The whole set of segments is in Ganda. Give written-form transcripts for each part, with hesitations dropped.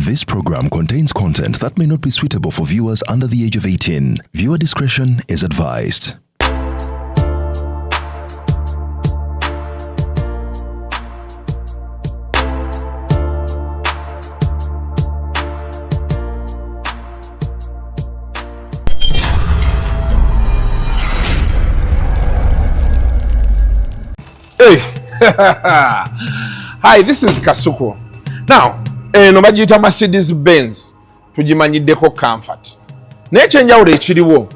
This program contains content that may not be suitable for viewers under the age of 18. Viewer discretion is advised. Hey. Hi, this is Kasuku. Now, eno bagiyita Mercedes Benz, tugimanyiddeko Comfort. Naye ekyenjawulo ekiriwo,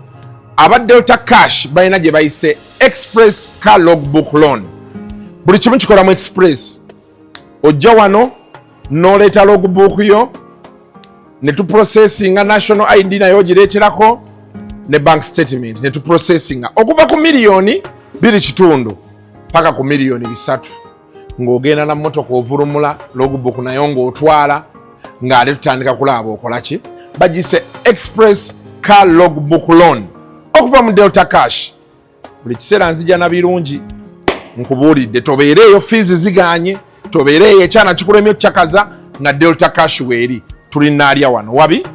aba Delta Cash balina gye bayise Express Car Logbook Loan. Buli kimu kikola mu Express. Ojja wano n'oleeta logbook yo ne tuprocessinga national ID nayo ogireeterako ne bank statement ne tuprocessinga okuva ku 2.2 miliyoni paka ku 3 miliyoni ng'ogenda na mmotoka ovulumula logbook nayo ng'otwala ng'ate tutandika kulaba okola ki. Bagise Express Car Logbook Loan okuva mu Delta Cash. Buli kiseera nzija na birungi, nkubuulidde, tobeereeyo fees ziganye, tobeereeyo ekyana kikulemye okucakaza nga Delta Cash weeri. Tuli naalya wano wabi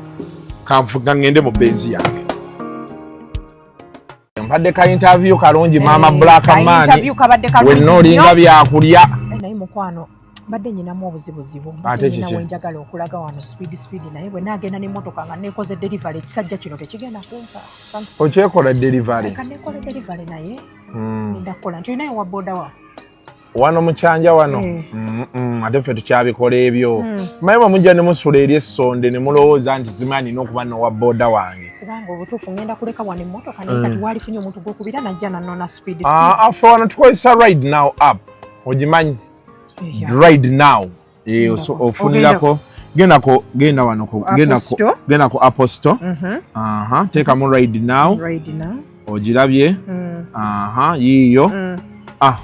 kanfuga ngende mu Benz yange. Mpadde ka interview kalungi, maama. Black man wenna olinga byakulya. Naye mukwano, mbadde nyinamu obuzibuzibu. Ate kiki? Wenjagala okulaga wano speed speed, naye bwe naagenda n'emmotoka nga nekoze delivery, ekisajja kino tekigenda kumpa. Okyekola delivery? Ka nekola delivery, naye ngenda kukola nti olinayo wa boda wa Wano mukyanja wano? Eh. Ate ffe tukyabikola ebyo. Manyi bwe mujja ne musula eri essonde ne mulowooza nti simanyi n'okuba nowa boda wange. Kubanga obutuufu ngenda kuleka wano emmotoka, naye kati waalifunye omuntu gwokubira najja nanona speed. Ah, ffe wano tukozesa Ride Now app, ogimanyi? Ride Now. Eh, ofunirako, gendako, genda wano genda Apple Store? Genda ku Apple Store. Aha, teekamu Ride Now. Ride Now. Ogirabye? Aha, yiiyo. Ah.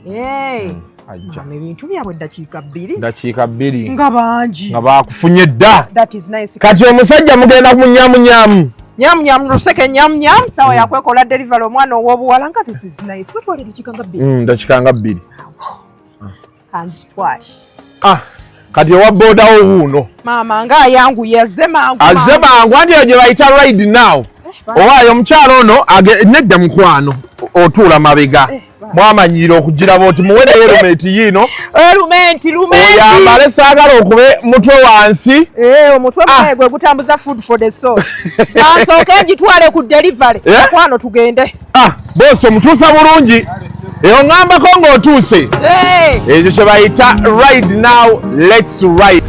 Hey. Ajja. Mama, ebintu byabwe ddakiika 2. Dakiika 2. Nga bangi. Nga bakufunye dda. That is nice. Kati omusajja mugenda munyamunyamu. Nyam nyam luseke nyam nyam, sawa ya kwekola delivery. Omwana ow'obuwala nga this is nice. Batwala eddakiika nga 2. Dakiika nga 2. Kanzitwale. Ah, kati owa bodawo wuuno. Maama nga ayanguye, azze mangu. Azze mangu, anti eyo gye bayita Ride Now. Owaayo omukyalo ono nedda mukwano, otuula mabega. Mwamanyiira okugiraba oti muwere helmet yiino. Lumenti lumenti. Oyambale, saagala okube mutwe wansi. Eh, omutwe munaye gwe gutambuza food for the soul. Kansooke ngitwale ku delivery. Eh? Mukwano, tugende. Ah, bosi, omutuusa bulungi eyo, ŋŋambako ng'otuuse. Hey. Ekyo kye bayita Ride Now. Let's ride.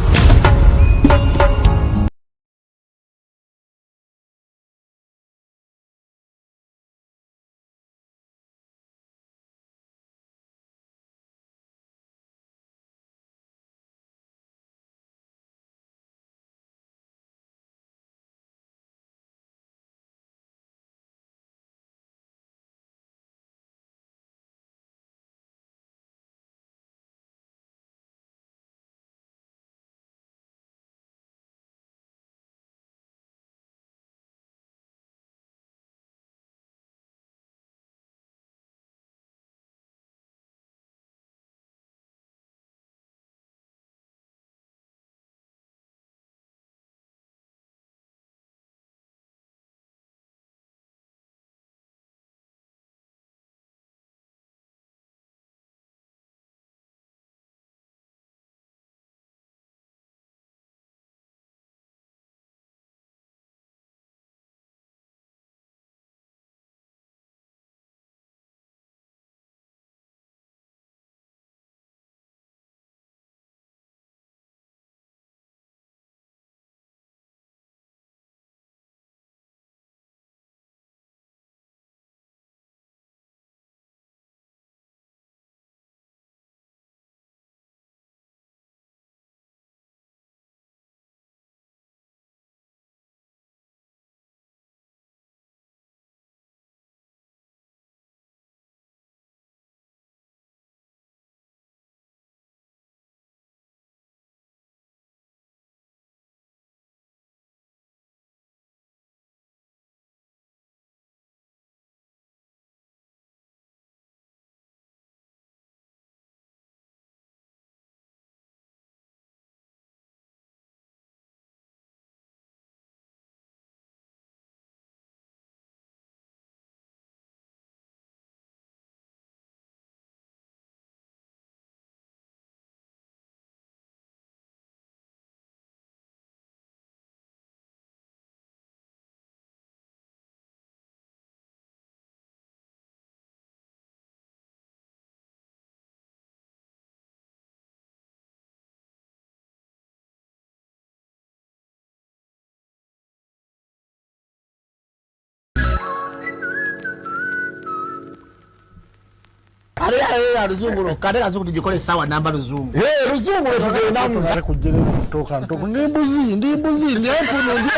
Ate ya luzungu lwokka, ate kasuku tugikole essaawa namba luzungu. Eh, luzungu lwe tugendamu. Ate kujja n'okutuuka ntuuku ndi mbuzi ndi mbuzi ndi empunu ndi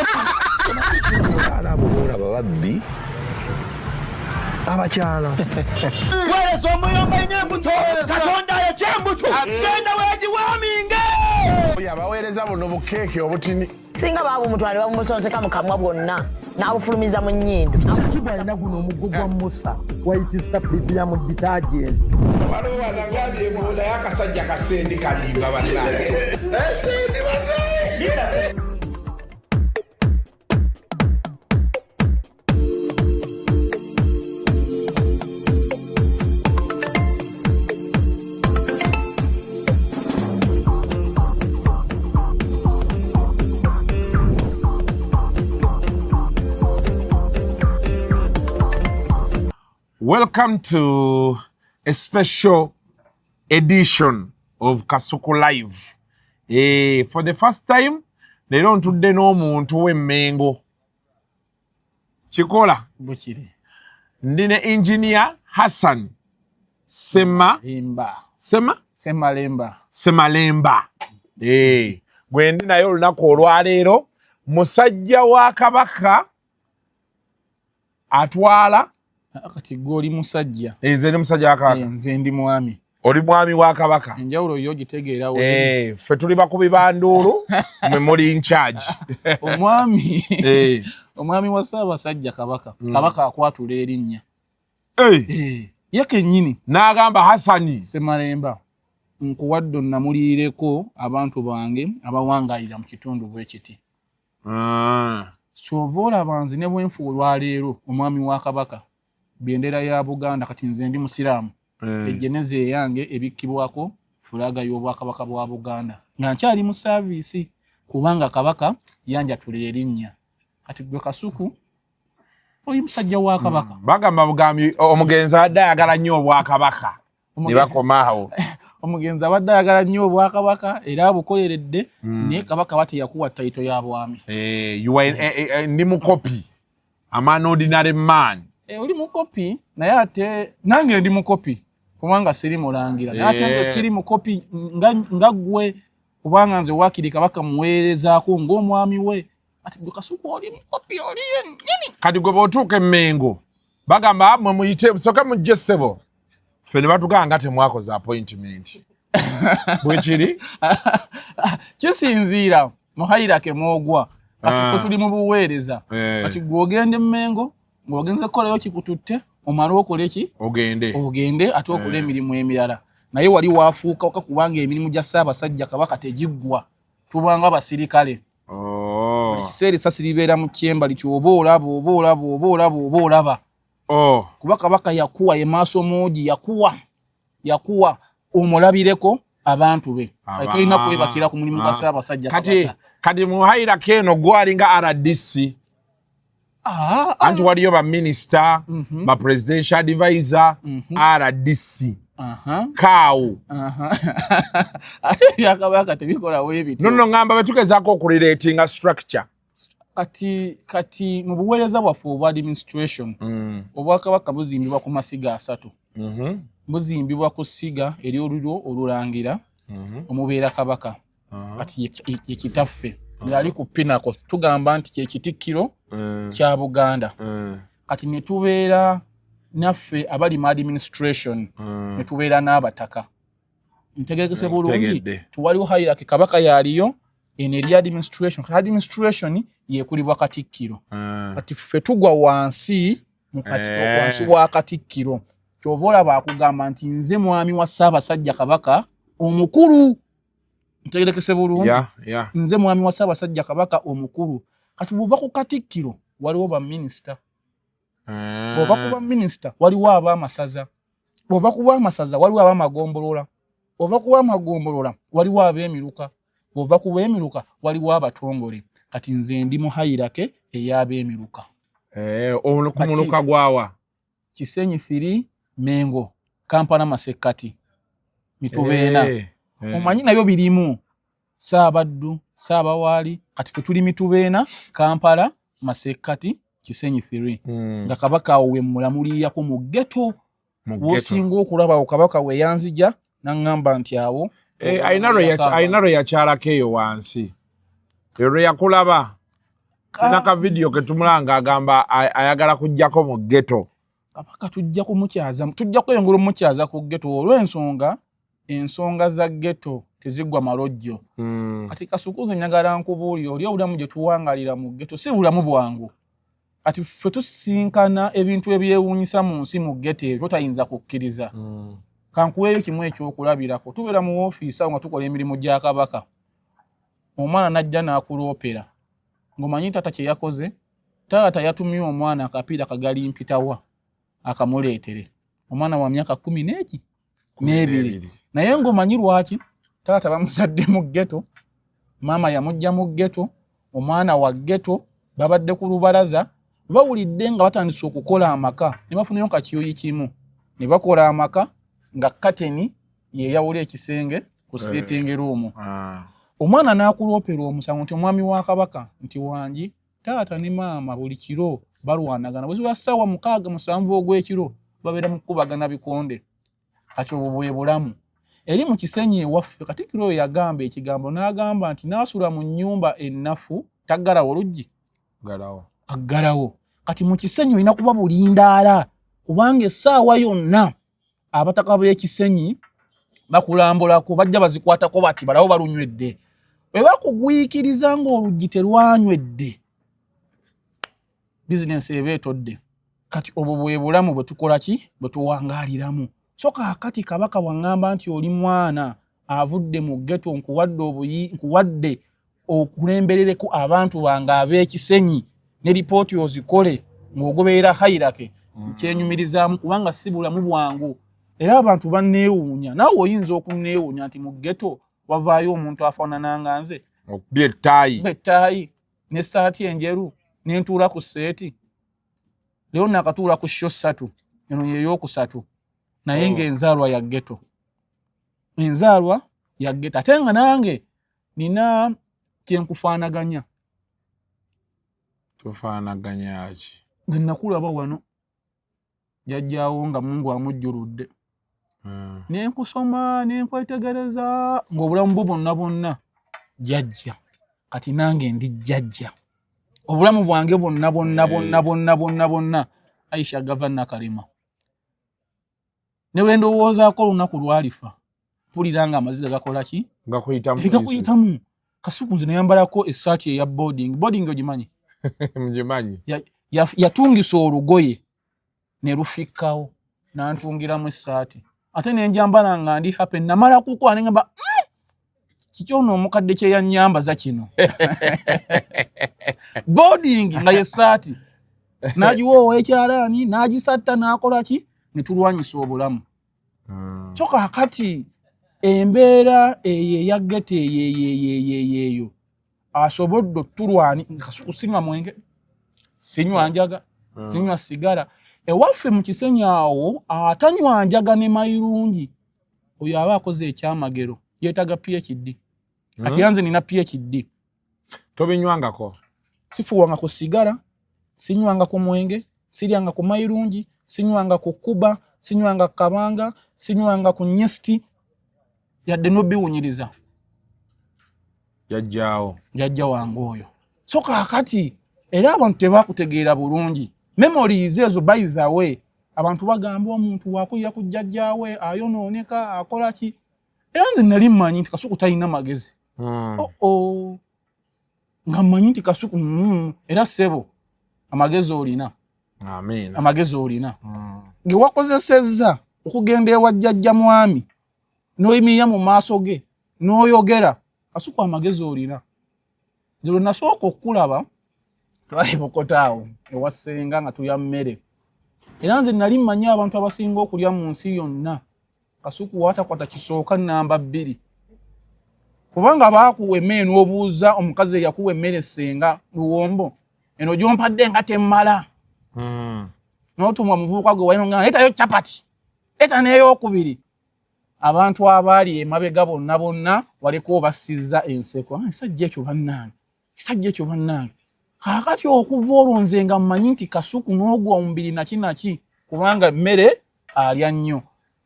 Abakyala abo boolaba babbi abakyala Weereza omuyomba nnyo embuto. Katonda ayokya embuto. Genda weegiwaaminge. Abaweereza buno bukeeke obutini. Singa baabumutwala ne babumusonseka mu kamwa bwonna n'abufulumiza mu nnyindo. Kibu alina guno omuggo gwa Musa white star premium detergent. Waliwo wanagambye mbu naye akasajja kasendi kalimba bannange. Sendi bannange. Welcome to a special edition of Kasuku Live. For the first time, leero ntudde n'omuntu w'Emmengo. Kikola. Bukiri. Ndi ne Engineer Hassan Sema. Limba. Sema? Semalemba. Semalemba. Gwe ndi naye olunaku olwaleero, musajja wa Kabaka atwala. Kati gwe oli musajja. Nze ndi musajja wa Kabaka. Nze ndi mwami. Oli mwami wa Kabaka. Enjawulo yo ogitegeera we. Ffe tuli bakubi ba nduulu, mwe muli in charge. Omwami. Omwami wa Ssaabasajja Kabaka. Kabaka akwatula erinnya. Ye kennyini. N'agamba Hassani. Semalemba. Nkuwadde onnamulirireko abantu bange abawangaalira mu kitundu bwe kiti. Ky'ova olaba nze ne bwe nfa olwaleero omwami wa Kabaka, bendera ya Buganda, kati nze ndi Musiraamu. Ejjeneza eyange ebikkibwako fulaga y'Obwakabaka bwa Buganda nga nkyali mu saaviisi, kubanga Kabaka yanjatula erinnya. Kati gwe Kasuku oli musajja wa Kabaka. Bagamba bugambi omugenzi abadde ayagala nnyo Obwakabaka ne bakoma awo. Omugenzi abadde ayagala nnyo Obwakabaka era abukoleredde, naye Kabaka bati yakuwa tayito ya bwami. Ndi mukopi. I'm an ordinary man. Oli mukopi, naye ate nange ndi mukopi kubanga siri mulangira. Naye ate nze siri mukopi nga ggwe, kubanga nze waakiri Kabaka muweerezaako ng'omwami we. Ati gwe Kasuku oli mukopi oli yennyini. Kati gwe bw'otuuka e Mmengo bagamba mwe muyite soka mujje ssebo, ffe ne batugamba nga temwakoze appointment. Bwe kiri? Kisinziira mu hierarchy mw'ogwa. Kati ffe tuli mu buweereza. Kati gwe ogenda e Mmengo ng'ogenze kukolayo kikututte, omale okole ki? Ogende. Ogende ate okole emirimu emirala. Naye wali waafuuka waka kubanga emirimu gya Ssaabasajja Kabaka tegiggwa. Tubanga abasirikale. Buli kiseera essasi libeera mu kyemba liti oba olaba, oba olaba, oba olaba, oba olaba. Kuba Kabaka yakuwa ye maaso moogi, yakuwa, yakuwa omulabireko abantu be. Kati tolina kwebakira ku mulimu gwa Ssaabasajja Kabaka. Kati mu hierarchy eno gwe alinga RDC. Anti waliyo ba minister, ba presidential advisor, RDC. Kaawo. Ate ebya Kabaka tebikolawo ebityo. No, no, ngamba bwe tugezaako okurelatinga structure. Kati mu buweereza bwaffe obwa administration, Obwakabaka buzimbibwa ku masiga asatu. Buzimbibwa ku ssiga ery'olulyo olulangira, omubeera Kabaka. Kati ye kitaffe. Yali ku pinnacle, tugamba nti kye kitikkiro kya Buganda. Kati ne tubeera naffe abali mu administration, ne tubeera n'abataka. Ntegerekese bulungi, Ntegedde. tewaliwo hierarchy, Kabaka yaliyo, eno eri administration. Kati administration yeekulibwa Katikkiro. Kati ffe tugwa wansi mu wansi wa Katikkiro. Ky'ova olaba akugamba nti nze mwami wa Ssaabasajja Kabaka omukulu. Ntegerekese bulungi. Nze mwami wa Ssaabasajja Kabaka omukulu. Kati bw'ova ku Katikkiro waliwo ba minisita. Bw'ova ku ba minisita waliwo ab'amasaza. Bw'ova ku b'amasaza waliwo ab'amagombolola. Bw'ova ku b'amagombolola waliwo ab'emiruka. Bw'ova ku b'emiruka waliwo abatongole. Kati nze ndi mu hierarchy ey'ab'emiruka. Ono ku muluka gwawa? Kisenyi 3, Mengo, Kampala Masekkati, Mitubeena. Omanyi nabyo birimu Ssaabaddu, Ssaabawaali. Kati ffe tuli Mitubeena, Kampala Masekkati, Kisenyi 3. Nga Kabaka awo we mulamulirako mu ghetto. Wosinga okulaba awo kabaka we yanzija naŋŋamba nti awo eh, alina lwe yakyalako eyo wansi eyo lwe yakulaba naka vidiyo ketumulanga agamba ayagala kujjako mu ghetto. Kabaka tujja kumukyaza, tujja kweyongera omukyaza ku ghetto olw'ensonga ensonga za ghetto teziggwa malojjo. Kati Kasukuze njagala nkubuulire oli obulamu gye tuwangalira mu ghetto si bulamu bwangu. Kati ffe tusisinkana ebintu ebyewuunyisa mu nsi mu ghetto ebyo tayinza kukkiriza. Kankuweeyo kimu ekyokulabirako, tubeera mu woofiisi awo nga tukola emirimu gya kabaka, omwana n'ajja n'akuloopera ng'omanyi taata kye yakoze, taata yatumye omwana akapiira kagali mpitawa akamuleetere, omwana wa myaka 12 naye ng'omanyi lwaki taata bamuzadde mu ghetto, maama yamujja mu ghetto, omwana wa ghetto, babadde ku lubalaza bawulidde nga batandise okukola amaka ne bafunayo kakiyoyi kimu ne bakola amaka nga kateni yeyawula ekisenge ku sitting room. Omwana n'akuloopera omusango nti omwami wa kabaka nti wangi taata ne maama buli kiro balwanagana, bwe ziba ssaawa 6 7 ogw'ekiro babeera mu kukubagana bikonde. Kati obwo bwe bulamu eri mu Kisenyi ewaffe. Katikkiro oyo yagamba ekigambo n'agamba nti n'asula mu nnyumba ennafu taggalawo luggi, aggalawo. Kati mu Kisenyi olina kuba bulindaala kubanga essaawa yonna abataka b'Ekisenyi bakulambulako, bajja bazikwatako bati balawo balunywedde, bwe bakugwikiriza ng'oluggi terwanywedde bizinensi eba etodde. Kati obwo bwe bulamu bwe tukola ki, bwe tuwangaaliramu. So kaakati kabaka waŋŋamba nti oli mwana avudde mu ghetto, nkuwadde nkuwadde okulemberereko abantu bange ab'Ekisenyi ne lipooti ozikole ng'ogoberera hierarchy, nkyenyumirizaamu kubanga si bulamu bwangu. Era abantu banneewuunya, naawe oyinza okunneewuunya nti mu ghetto wavaayo omuntu afaanana nga nze, okubye ettaayi, ettaayi n'essaati enjeru n'entuula ku set. Leero nakatuula ku show 3, eno yeyokusatu, naye ng'enzaalwa ya ghetto, enzaalwa ya ghetto, ate nga nange nina kyenkufaanaganya. Tufaanaganya ki? Nze nakulaba wano jjajjaawo nga Mungu amujjuludde, nenkusoma nenkwetegereza ng'obulamu bwo bwonna bwonna jjajja. Kati nange ndi jjajja, obulamu bwange bwonna bwonna bwonna bwonna bwonna bwonna Aisha Gava Nakalema. Ne bwe ndowoozaako olunaku lwalifa mpulira nga amaziga gakola ki, gakuyitamu. Kasuku nze nayambalako essaati eya boarding. Boarding ogimanyi? Ngimanyi. Yatungisa olugoye ne lufikkawo n'antungiramu essaati ate nenjambala nga ndi happy. Namala kukola ne ngamba kiki ono omukadde kye yannyambaza kino, boarding nga yessaati n'agiwa ow'ekyalaani n'agisatta n'akola ki, ne tulwanyisa obulamu. So kaakati embeera eyo eya ghetto eyo eyo asobodde otulwani. Kasuku sinywa mwenge, sinywa njaga, sinywa sigala. Ewaffe mu Kisenyi awo atanywa njaga ne mayirungi oyo aba akoze ekyamagero, yeetaga PhD. Kati yanze nina PhD. Tobinywangako? Sifuwanga ku sigala, sinywanga ku mwenge, siryanga ku mayirungi, sinywanga ku kuba, sinywanga ku kabanga, sinywanga ku nyesti yadde nobiwunyiriza. Jajjaawo. Jajja wange oyo. So kaakati era abantu tebakutegeera bulungi memories ezo. By the way, abantu bagamba omuntu wakulira ku jjajjaawe ayonooneka akola ki, era nze nali mmanyi nti Kasuku talina magezi. Oh, oh. Nga mmanyi nti Kasuku era ssebo amagezi olina. Amiina. Amagezi olina ge wakozesezza okugenda ewa jjajja mwami n'oyimirira mu maaso ge n'oyogera. Kasuku amagezi olina. Nze lwe nasooka okukulaba twali Bukota awo ewa ssenga nga tulya mmere, era nze nali mmanyi abantu abasinga okulya mu nsi yonna Kasuku watakwata kisooka namba 2, kubanga baakuwa emmere n'obuuza omukazi eyakuwa emmere, ssenga Luwombo, eno gyompadde nga temmala. N'otumwa muvubuka gwe walina, leetayo capati, leeta n'eyokubiri. Abantu abaali emabega bonna bonna waliko obassizza enseko. Ah, ekisajja ekyo bannange, ekisajja ekyo bannange. Kaakati okuva olwo nze nga mmanyi nti Kasuku n'ogwa omubiri naki naki, kubanga emmere. Alya nnyo.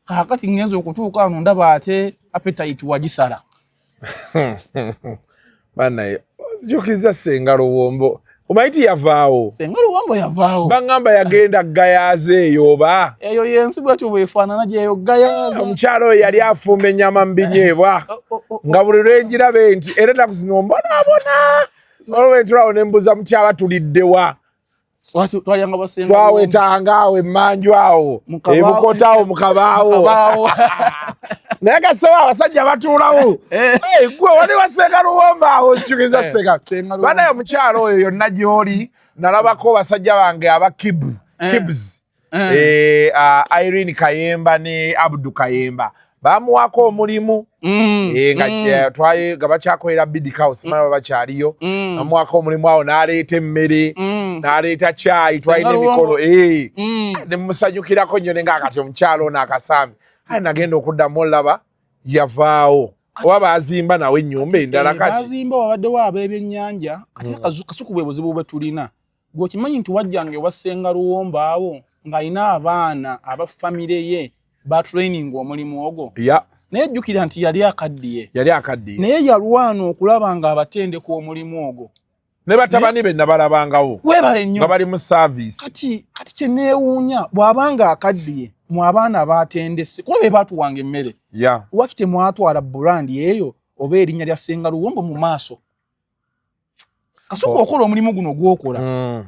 Kaakati ngenza okutuuka wano ndaba ate appetite wagisala. Banaye, ozijukiza Ssenga Luwombo. Omanyi ti yavaawo? Ssenga Luwombo yavaawo. Baŋŋamba yagenda Gayaaza eyo oba? Eyo yensi bwetyo bwefaanana gyeyo Gayaaza. Omukyala oyo yali afumba ennyama mu binyeebwa. Oh. Nga buli lwengirabe nti era ennaku zino mbonaabona. Olwo lwentulawo ne mbuuza mutyaba tuliddewa. Twalyanga basenga. Twawetanga awo emmanju awo. Ebukota awo mu kabaawo. Naye kasoba abasajja batuulawo. Eh. Gwe wali wasenga Luwombo awo nzijukiza Eh, Ssenga. Ssenga Luwombo. Banaye omukyala oyo yonna gy'oli nalabako basajja bange aba Kib, Eh. Kibs. Irene Kayemba ne Abdu Kayemba bamuwako omulimu nga twaye nga bakyakolera Bidika House mala bakyaliyo bamuwako omulimu awo n'aleeta emmere n'aleeta caayi twalina Ssenga emikolo Luwombo. Ne musanyukirako nnyo ne nga kati omukyalo ono akasambi aye nagenda okuddamu olaba yavaawo oba baazimba nawe ennyumba endala kati Bazimba wabaddewo ab'ebyennyanja kati Kasuku bwe buzibu bwe tulina. Gwe okimanyi nti wajjanga ewa Ssenga Luwombo awo ng'alina abaana aba famire ye batraining omulimu ogwo. Naye jjukira nti yali akaddiye. Yali akaddiye. Naye yalwana okulaba nga abatendeka omulimu ogwo. Ne batabani be nabalabangawo. Weebale nnyo. Nga bali mu service. Kati kye neewuunya bw'abanga akaddiye mu abaana baatendese kuba be baatuwanga emmere. Lwaki temwatwala brand eyo oba erinnya lya Ssenga Luwombo mu maaso? Kasuku okola omulimu guno gw'okola.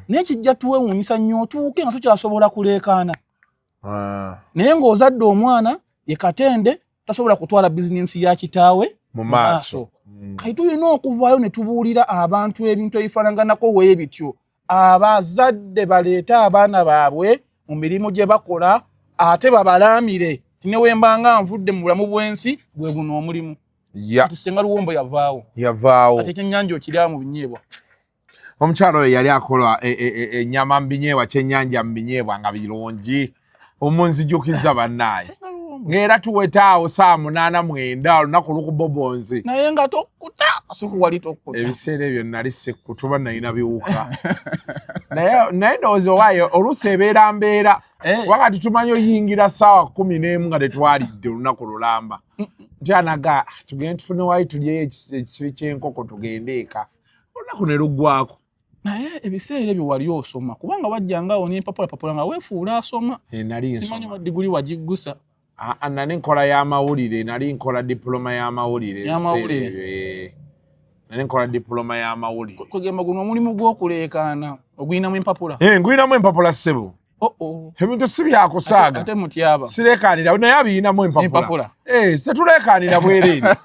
Naye kijja tuwewuunyisa nnyo otuuke nga tukyasobola kuleekaana. Naye ng'ozadde omwana ye Katende tasobola kutwala bizinensi ya kitaawe mu maaso. Kati tulina okuvaayo ne tubuulira abantu ebintu ebifaananganako weebityo. Abazadde baleete abaana baabwe mu mirimu gye bakola ate babalaamire nti ne we mbanga nvudde mu bulamu bw'ensi bwe buno omulimu. Kati Ssenga Luwombo yavaawo. Yavaawo. Kati ekyennyanja okirya mu binyeebwa. Omukyala oyo yali akola ennyama mu binyeebwa, kyennyanja mu binyeebwa nga birungi. Omunzijukiza bannaaye. Ng'era tuweta awo saa 8:09 olunaku lukubobonzi. Naye nga tokkuta, Kasuku wali tokkuta. Ebiseera ebyo nali sekkutuba nalina biwuka. Naye ndowooza owaayo oluusi ebeera mbeera. Wakati tumanyi oyingira ssaawa 11 nga tetwalidde olunaku lulamba. Nti anaga tugende tufune waayo tulyeyo ekisibi ky'enkoko tugende eka. Olunaku ne luggwako. Naye ebiseera ebyo wali osoma kubanga wajjanga awo n'empapulapapula nga weefuula asoma. Nali nsoma. Simanyi oba diguli wagiggusa. Nali nkola y'amawulire, nali nkola diploma y'amawulire. Y'amawulire. Nali nkola diploma y'amawulire. Kugamba guno omulimu gw'okuleekaana oguyinamu empapula. Nguyinamu empapula ssebo. Ebintu si byakusaaga. Ate mutyaba. Sireekaanira naye abiyinamu empapula. Tetuleekaanira bwereere.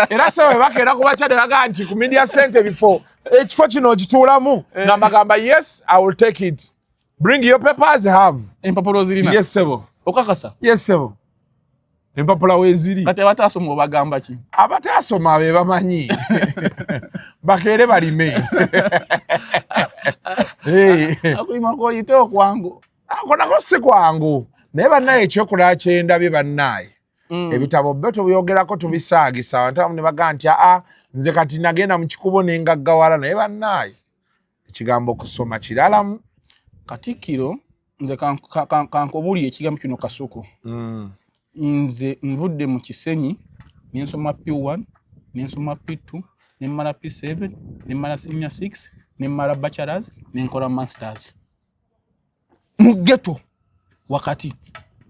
Era ssebo bakeera ku bakyadde bagaa nti ku media center before ekifo kino okituulamu nga mbagamba yes I will take it. Bring your papers have. Empapula ozirina? Yes ssebo. Okakasa? Yes ssebo. Empapula weeziri. Kati abataasoma obagamba ki? Abataasoma be bamanyi. Bakeere balime. Akulima kw'oyite okwangu. Ako nako si kwangu. Naye bannaye ekyokulala kye ndabye bannaye. Ebitabo byo tubyogerako tubisaagisa abantu abamu ne bagamba nti aa nze kati nagenda mu kikubo ne ngaggawala naye bannaye ekigambo kusoma kiralamu. Katikkiro nze kankubuulire ekigambo kino Kasuku. Nze nvudde mu Kisenyi ne nsoma P1 ne nsoma P2 ne mmala P7 ne mmala senior 6 ne mmala bachelors ne nkola masters. Mu ghetto wakati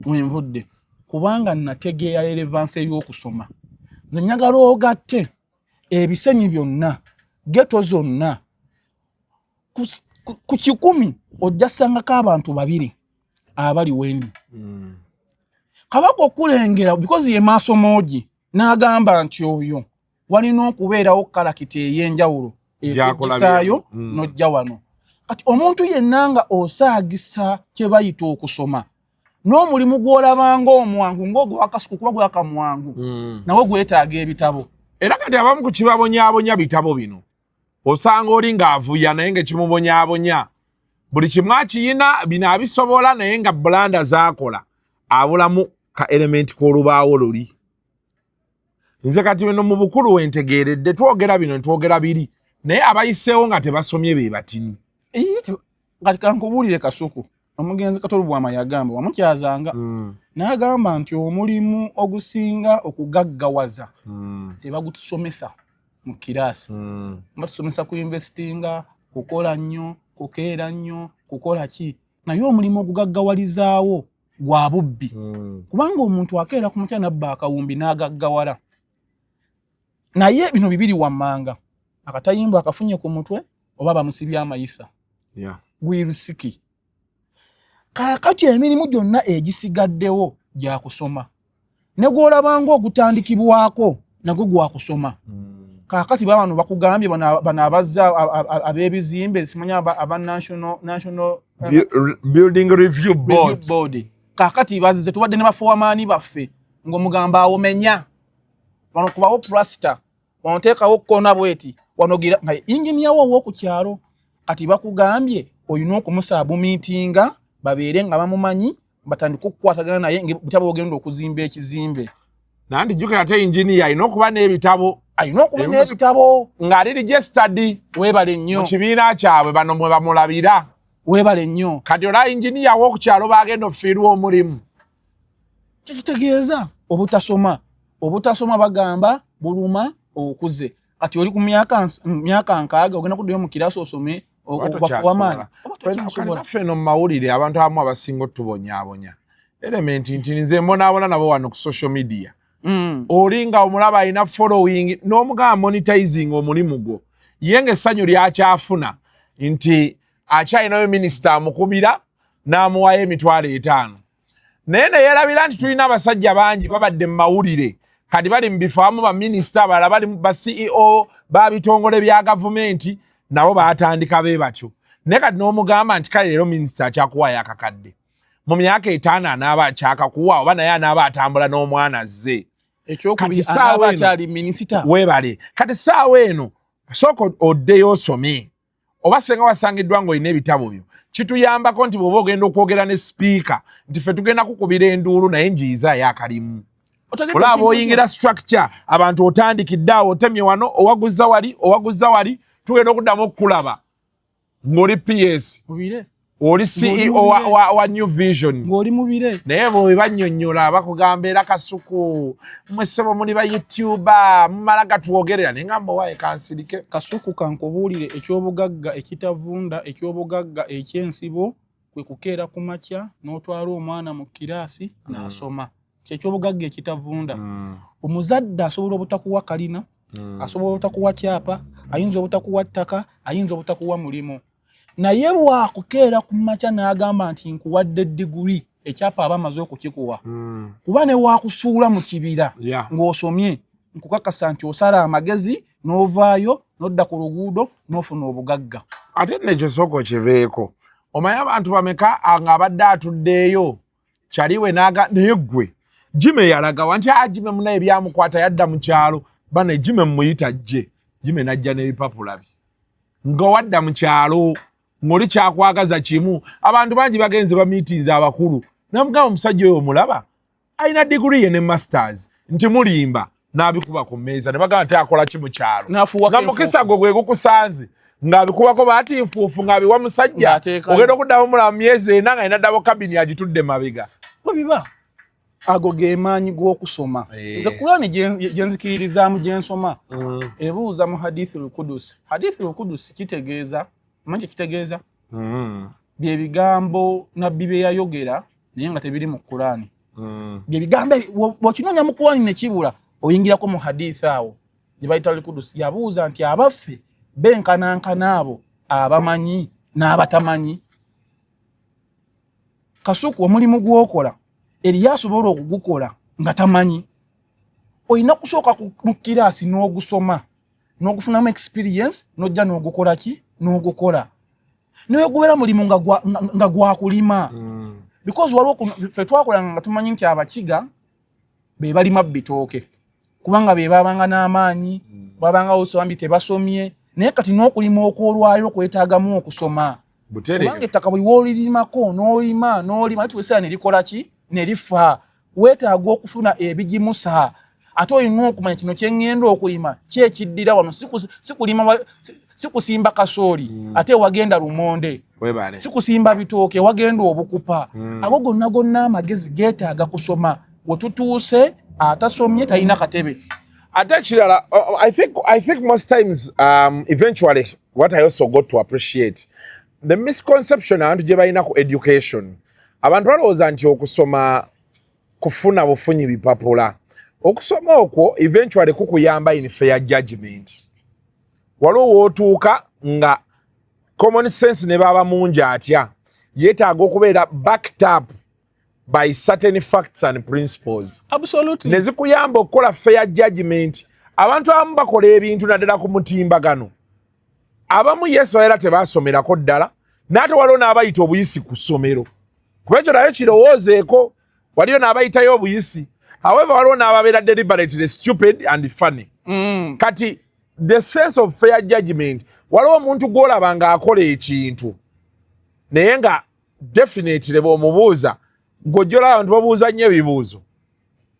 wenvudde kubanga nategeera relevance ey'okusoma. Nze njagala ogatte ebisenyi byonna, ghetto zonna ku 100 ojja sangako abantu 2 abali wendi. Kabaka okulengera because ye maaso moogi n'agamba nti oyo walina okubeerawo kalakita ey'enjawulo ekugisaayo n'ojja wano. Kati omuntu yenna nga osaagisa kye bayita okusoma n'omulimu gw'olabanga omwangu ng'ogwa Kasuku kuba gwakamwangu nawe gwetaaga ebitabo. Era kati abamu ku kibabonyaabonya bitabo bino osanga oli ng'avuya naye ng'ekimubonyaabonya buli kimu akiyina bino abisobola naye nga bulanda zaakola abulamu ka element k'olubaawo luli. Nze kati bino mu bukulu wentegeeredde twogera bino ntwogera biri naye abayiseewo nga tebasomye be batini. Kati kankubuulire Kasuku Omugenzi Kato Lubwama yagamba wamukyazanga n'agamba nti omulimu ogusinga okugaggawaza tebagutusomesa mu kiraasi. Batusomesa ku investinga, kukola nnyo, kukeera nnyo, kukola ki, naye omulimu ogugaggawalizaawo gwa bubbi, kubanga omuntu akeera ku mutya nabba akawumbi n'agaggawala. Naye bino bibiri wammanga, akatayimbwa akafunye ku mutwe oba bamusibye amayisa gwirusiki. Kaakati emirimu gyonna egisigaddewo gya kusoma, ne gw'olabanga ogutandikibwako nagwo gwa kusoma. Kaakati babano bakugambye bano abazza ab'ebizimbe, simanya aba National Building Review Board. Board. Kaakati bazze, tubadde ne bafoamaani baffe ng'omugamba awomenya wano, kubawo plaster wano, teekawo kona bweti wano, gira nga inginiya wo ow'oku kyalo. Kati bakugambye olina okumusabumiitinga babeere nga bamumanyi, batandike okukwatagana naye butya bwogenda okuzimba ekizimbe. Nandi jjukira ate inginiya alina okuba n'ebitabo. Alina okuba n'ebitabo. Ng'ali registered. Weebale nnyo. Mu kibiina kyabwe bano mwe bamulabira. Weebale nnyo. Kati olwa inginiya w'oku kyalo bagenda okufiirwa omulimu. Kyekitegeeza obutasoma. Obutasoma bagamba buluma okuze. Kati oli ku myaka 60 ogenda kuddayo mu kirasi osome wamaanyi. Ffe eno mu mawulire abantu abamu abasinga otubonyaabonya element nti nze mbonaabona nabo wano ku social media. Oli nga omulaba alina following n'omugamba monetizing omulimu gwo, ye nga essanyu lyakyafuna nti akyalinayo minisita amukubira n'amuwayo 50,000, naye neyerabira nti tulina abasajja bangi babadde mu mawulire kati bali mu bifo, abamu baminisita, abalala bali ba CEO babitongole bya gavumenti, nabo batandika be batyo. Naye kati n'omugamba nti kale leero minisita akyakuwaayo akakadde, mu myaka 5 anaaba akyakakuwa oba naye anaaba atambula n'omwana azze? Ekyokubiri, anaaba akyali minisita? Weebale. Kati saawa eno sooka oddeyo osome, oba senga wasangiddwa ng'olina ebitabo byo, kituyambako nti bw'oba ogenda okwogera ne sipiika nti ffe tugenda kukubira enduulu naye njiyizaayo akalimu. Olaba oyingira structure, abantu otandikidde awo, otemye wano, owaguzza wali, owaguzza wali, tugenda okuddamu okukulaba ng'oli PS, oli CEO wa New Vision. Ng'oli mubire. Naye bwe bannyonnyola bakugamba era Kasuku, mmwe ssebo muli ba YouTuber, mumala gatwogerera, naye nga mbowaye kansirike. Kasuku, kankubuulire, ekyobugagga ekitavunda, ekyobugagga ekyensibo kwe kukeera ku makya n'otwala omwana mu kiraasi n'asoma. Kyekyobugagga ekitavunda. Omuzadde asobola obutakuwa kalina, asobola obutakuwa kyapa, ayinza obutakuwa ttaka, ayinza obutakuwa mulimu, naye bwakukeera ku makya n'agamba nti nkuwadde diguri, ekyapa aba amaze okukikuwa. Kuba ne wakusuula mu kibira ng'osomye, nkukakasa nti osala amagezi n'ovaayo n'odda ku luguudo n'ofuna obugagga. Ate nekyo sooka okiveeko. Omanyi abantu bameka ng'abadde atuddeeyo kyaliwe naga, naye ggwe Jime yalagawa nti Jime munaye byamukwata yadda mu kyalo, bana Jime mumuyita jje, Jime najja n'ebipapula bye nga wadda mu kyalo ng'oli kyakwagaza kimu. Abantu bangi bagenze bamiitinze abakulu, namugamba omusajja oyo omulaba alina diguri ye ne masters, nti mulimba, n'abikuba ku mmeeza ne bagamba nti akola ki mu kyalo, nga mukisa gwe gwe gukusanze ng'abikubako baati nfuufu ng'abiwa musajja, ogenda okuddamu mulaba myezi 4 nga alina double cabin agitudde mabega. Bwe biba ago ge maanyi g'okusoma. Nze Kulani gye nzikiririzaamu, gye nsoma, ebuuza mu hadithi lukudus. Hadithi lukudus kitegeeza, omanyi kyekitegeeza? Bye bigambo nabbi bye yayogera naye nga tebiri mu Kulani. Bye bigambo bw'okinoonya mu Kulani ne kibula, oyingirako mu hadithi awo gye bayita lukudus. Yabuuza nti abaffe benkanankana abo abamanyi n'abatamanyi? Kasuku, omulimu gw'okola eriyo asobola okugukola nga tamanyi. Olina kusooka mu kiraasi n'ogusoma n'ogufunamu experience, n'ojja n'ogukola ki, n'ogukola naye gubeera mulimu nga gwakulima. Because waliwo ffe twakolanga nga tumanyi nti abakiga be balima bitooke kubanga be babanga n'amaanyi, babanga osambye tebasomye. Naye kati n'okulima okwolwaliro kwetaagamu okusoma, kubanga ettaka buli woolirimako n'olima n'olima tuweseera ne likola ki, ne lifa. Weetaaga okufuna ebigimusa, ate olina okumanya kino kyeŋŋenda okulima kyekiddira wano, si kulima Si kusimba kasooli ate wagenda lumonde, si kusimba bitooke wagenda obukupa. Ago gonna gonna amagezi geetaaga kusoma. Wetutuuse atasomye talina katebe. Ate ekirala, I think most times, eventually what I also got to appreciate, the misconception abantu gye balina ku education. Abantu balowooza nti okusoma kufuna bufunyi bipapula. Okusoma okwo eventually kukuyamba in fair judgment. Waliwo wootuuka nga common sense ne baba mungi atya, yeetaaga okubeera backed up by certain facts and principles ne zikuyamba okukola fair judgment. Abantu abamu bakola ebintu naddala ku mutimbagano. Abamu yes, baera tebasomerako ddala, n'ate waliwo n'abayita obuyisi ku ssomero, kuba ekyo nayo kirowoozeeko. Waliyo n'abayitayo obuyisi. However, waliwo n'ababeera deliberately stupid and funny. Kati the sense of fair judgment, waliwo omuntu gw'olaba ng'akola ekintu naye nga definitely bw'omubuuza, gw'ojja abantu babuuza nnyo ebibuuzo.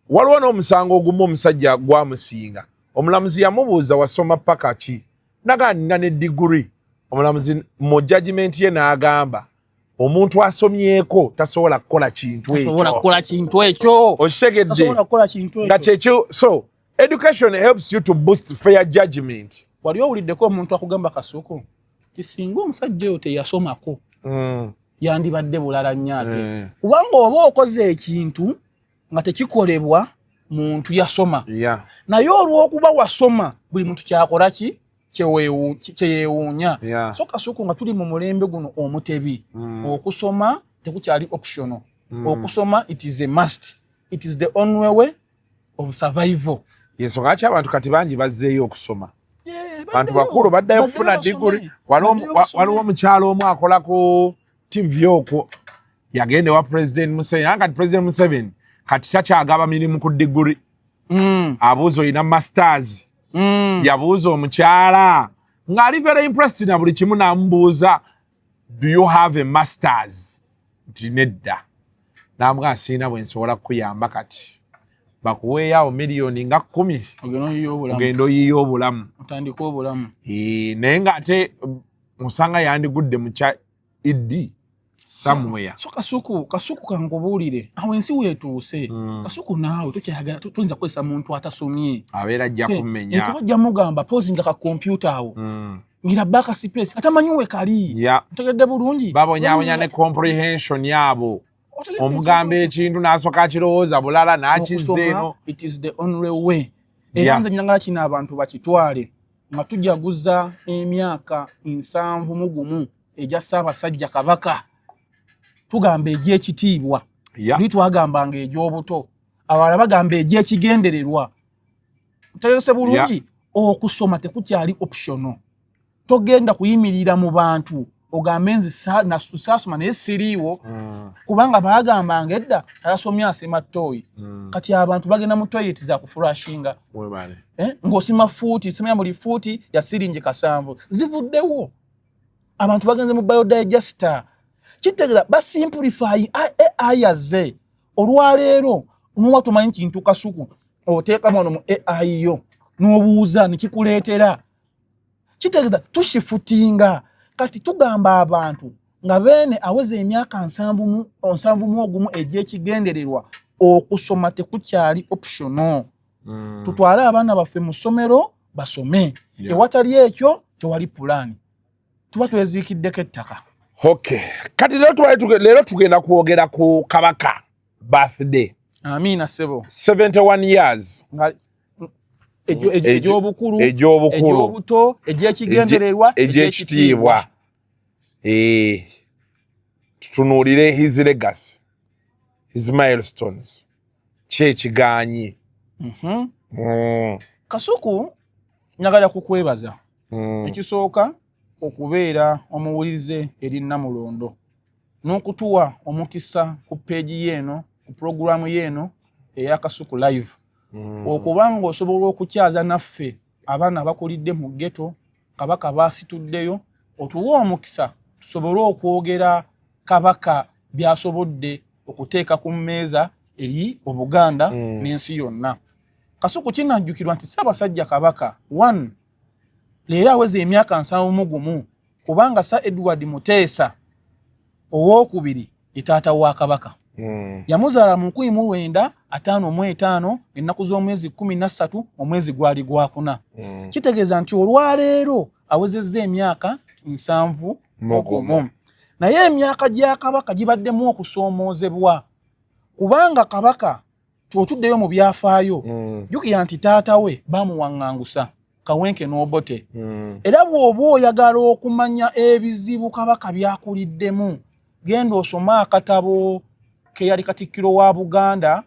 Waliwo n'omusango ogumu omusajja gwamusinga, omulamuzi yamubuuza, "Wasoma paka ki?" Nagaa, "Nina ne diguri." Omulamuzi mu judgment ye n'agamba, "Omuntu asomyeko tasobola kukola kintu Tasobola ekyo." kukola kintu ekyo. Okitegedde? Tasobola kukola kintu Nga ekyo. Kyekyo. So education helps you to boost fair judgment. Wali owuliddeko omuntu akugamba, Kasuku, kisinga omusajja oyo teyasomako, yandibadde bulala nnyo ate, kubanga oba okoze ekintu nga tekikolebwa muntu yasoma, naye olw'okuba wasoma, buli muntu kyakola ki kyeyeewuunya. So Kasuku, nga tuli mu mulembe guno omutebi, okusoma tekukyali optional. Okusoma, it is a must, it is the only way of survival. Yensonga lwaki abantu kati bangi bazzeeyo okusoma. Bantu bakulu baddayo okufuna diguri. Waliwo omukyalo omu akola ku TV okwo, yagenda ewa President Museveni, naye kati President Museveni kati takyagaba mirimu ku diguri. Abuuza, "Olina masters?" Yabuuza omukyala ng'ali very impressed na buli kimu, n'amubuuza, "Do you have a masters?" Nti, "Nedda." N'amugamba, "Siina bwe nsobola kukuyamba, kati bakuweeyo awo miliyoni nga 10, Ogenda oyiye obulamu. Ogenda oyiye obulamu." Otandike obulamu. Naye ng'ate osanga yandigudde mu kya ed somewhere. So Kasuku, Kasuku, kankubuulire, awo ensi weetuuse. Kasuku, naawe tokyayagala, toyinza kukozesa muntu atasomye. Abeera ajja kumenya. Kuba ojja mugamba pozinga ka kompyuta awo, ngira back space, atamanyi we kali. Ntegedde bulungi? Babonyabonya ne comprehension yaabo. Otegedde? Omugamba ekintu n'asooka akirowooza bulala n'akizza Okusoma, eno. it is the only way. Era nze njagala kino abantu bakitwale nga tujaguza emyaka 71 egya Ssaabasajja Kabaka, tugamba egy'ekitiibwa. Luli twagambanga egy'obuto, abalala bagamba egy'ekigendererwa. Ntegese bulungi? Okusoma tekukyali optional. Togenda kuyimirira mu bantu ogambe, "Nze saasoma naye siriiwo," kubanga baagambanga edda, "Atasomye asima ttooyi." Kati abantu bagenda mu toilet za kuflushinga. Webale. Eh, ng'osima fuuti, simanya buli fuuti ya siringi 7, zivuddewo. Abantu bagenze mu biodigester, kitegeera basimplify. AI yazze olwaleero, noba tomanyi kintu, Kasuku, oteekamu wano mu AI yo n'obuuza nekikuleetera. Kitegeeza tushiftinga. Kati tugamba abantu nga beene aweza emyaka 71 egy'ekigendererwa, okusoma tekukyali optional. Tutwale abaana baffe mu ssomero basome. Ewatali ekyo tewali pulaani, tuba tweziikiddeko ettaka. Okay, kati leero tugenda kwogera ku Kabaka birthday. Amiina, ssebo. 71 years. Nga egy'obukulu, Egy'obukulu, egy'obuto, egy'ekigendererwa, egy'ekitiibwa. Tutunuulire his legacy, his milestones, ki ekiganyi. Kasuku, njagala kukwebaza. Ekisooka, okubeera omuwulize eri Namulondo n'okutuwa omukisa ku peegi yeeno, ku puroguramu yeeno eya Kasuku Live, okuba nga osobola okukyaza naffe abaana abakulidde mu ghetto, Kabaka baasituddeyo, otuwe omukisa tusobole okwogera Kabaka by'asobodde okuteeka ku mmeeza eri Obuganda n'ensi yonna. Kasuku, kinajjukirwa nti Ssaabasajja Kabaka one Leero aweza emyaka 71, kubanga Sir Edward Muteesa Owookubiri ye taata wa Kabaka. Yamuzaala mu 1955, ennaku z'omwezi 13, omwezi gwali gwakuna. Kitegeeza nti olwaleero awezezza emyaka 71. Naye emyaka gya Kabaka gibaddemu okusoomoozebwa, kubanga Kabaka otuddeyo mu byafaayo, jjukira nti taata we bamuwaŋŋangusa Kawenke n'Obote. Era bw'oba oyagala okumanya ebizibu Kabaka byakuliddemu, genda osome akatabo ke yali katikkiro wa Buganda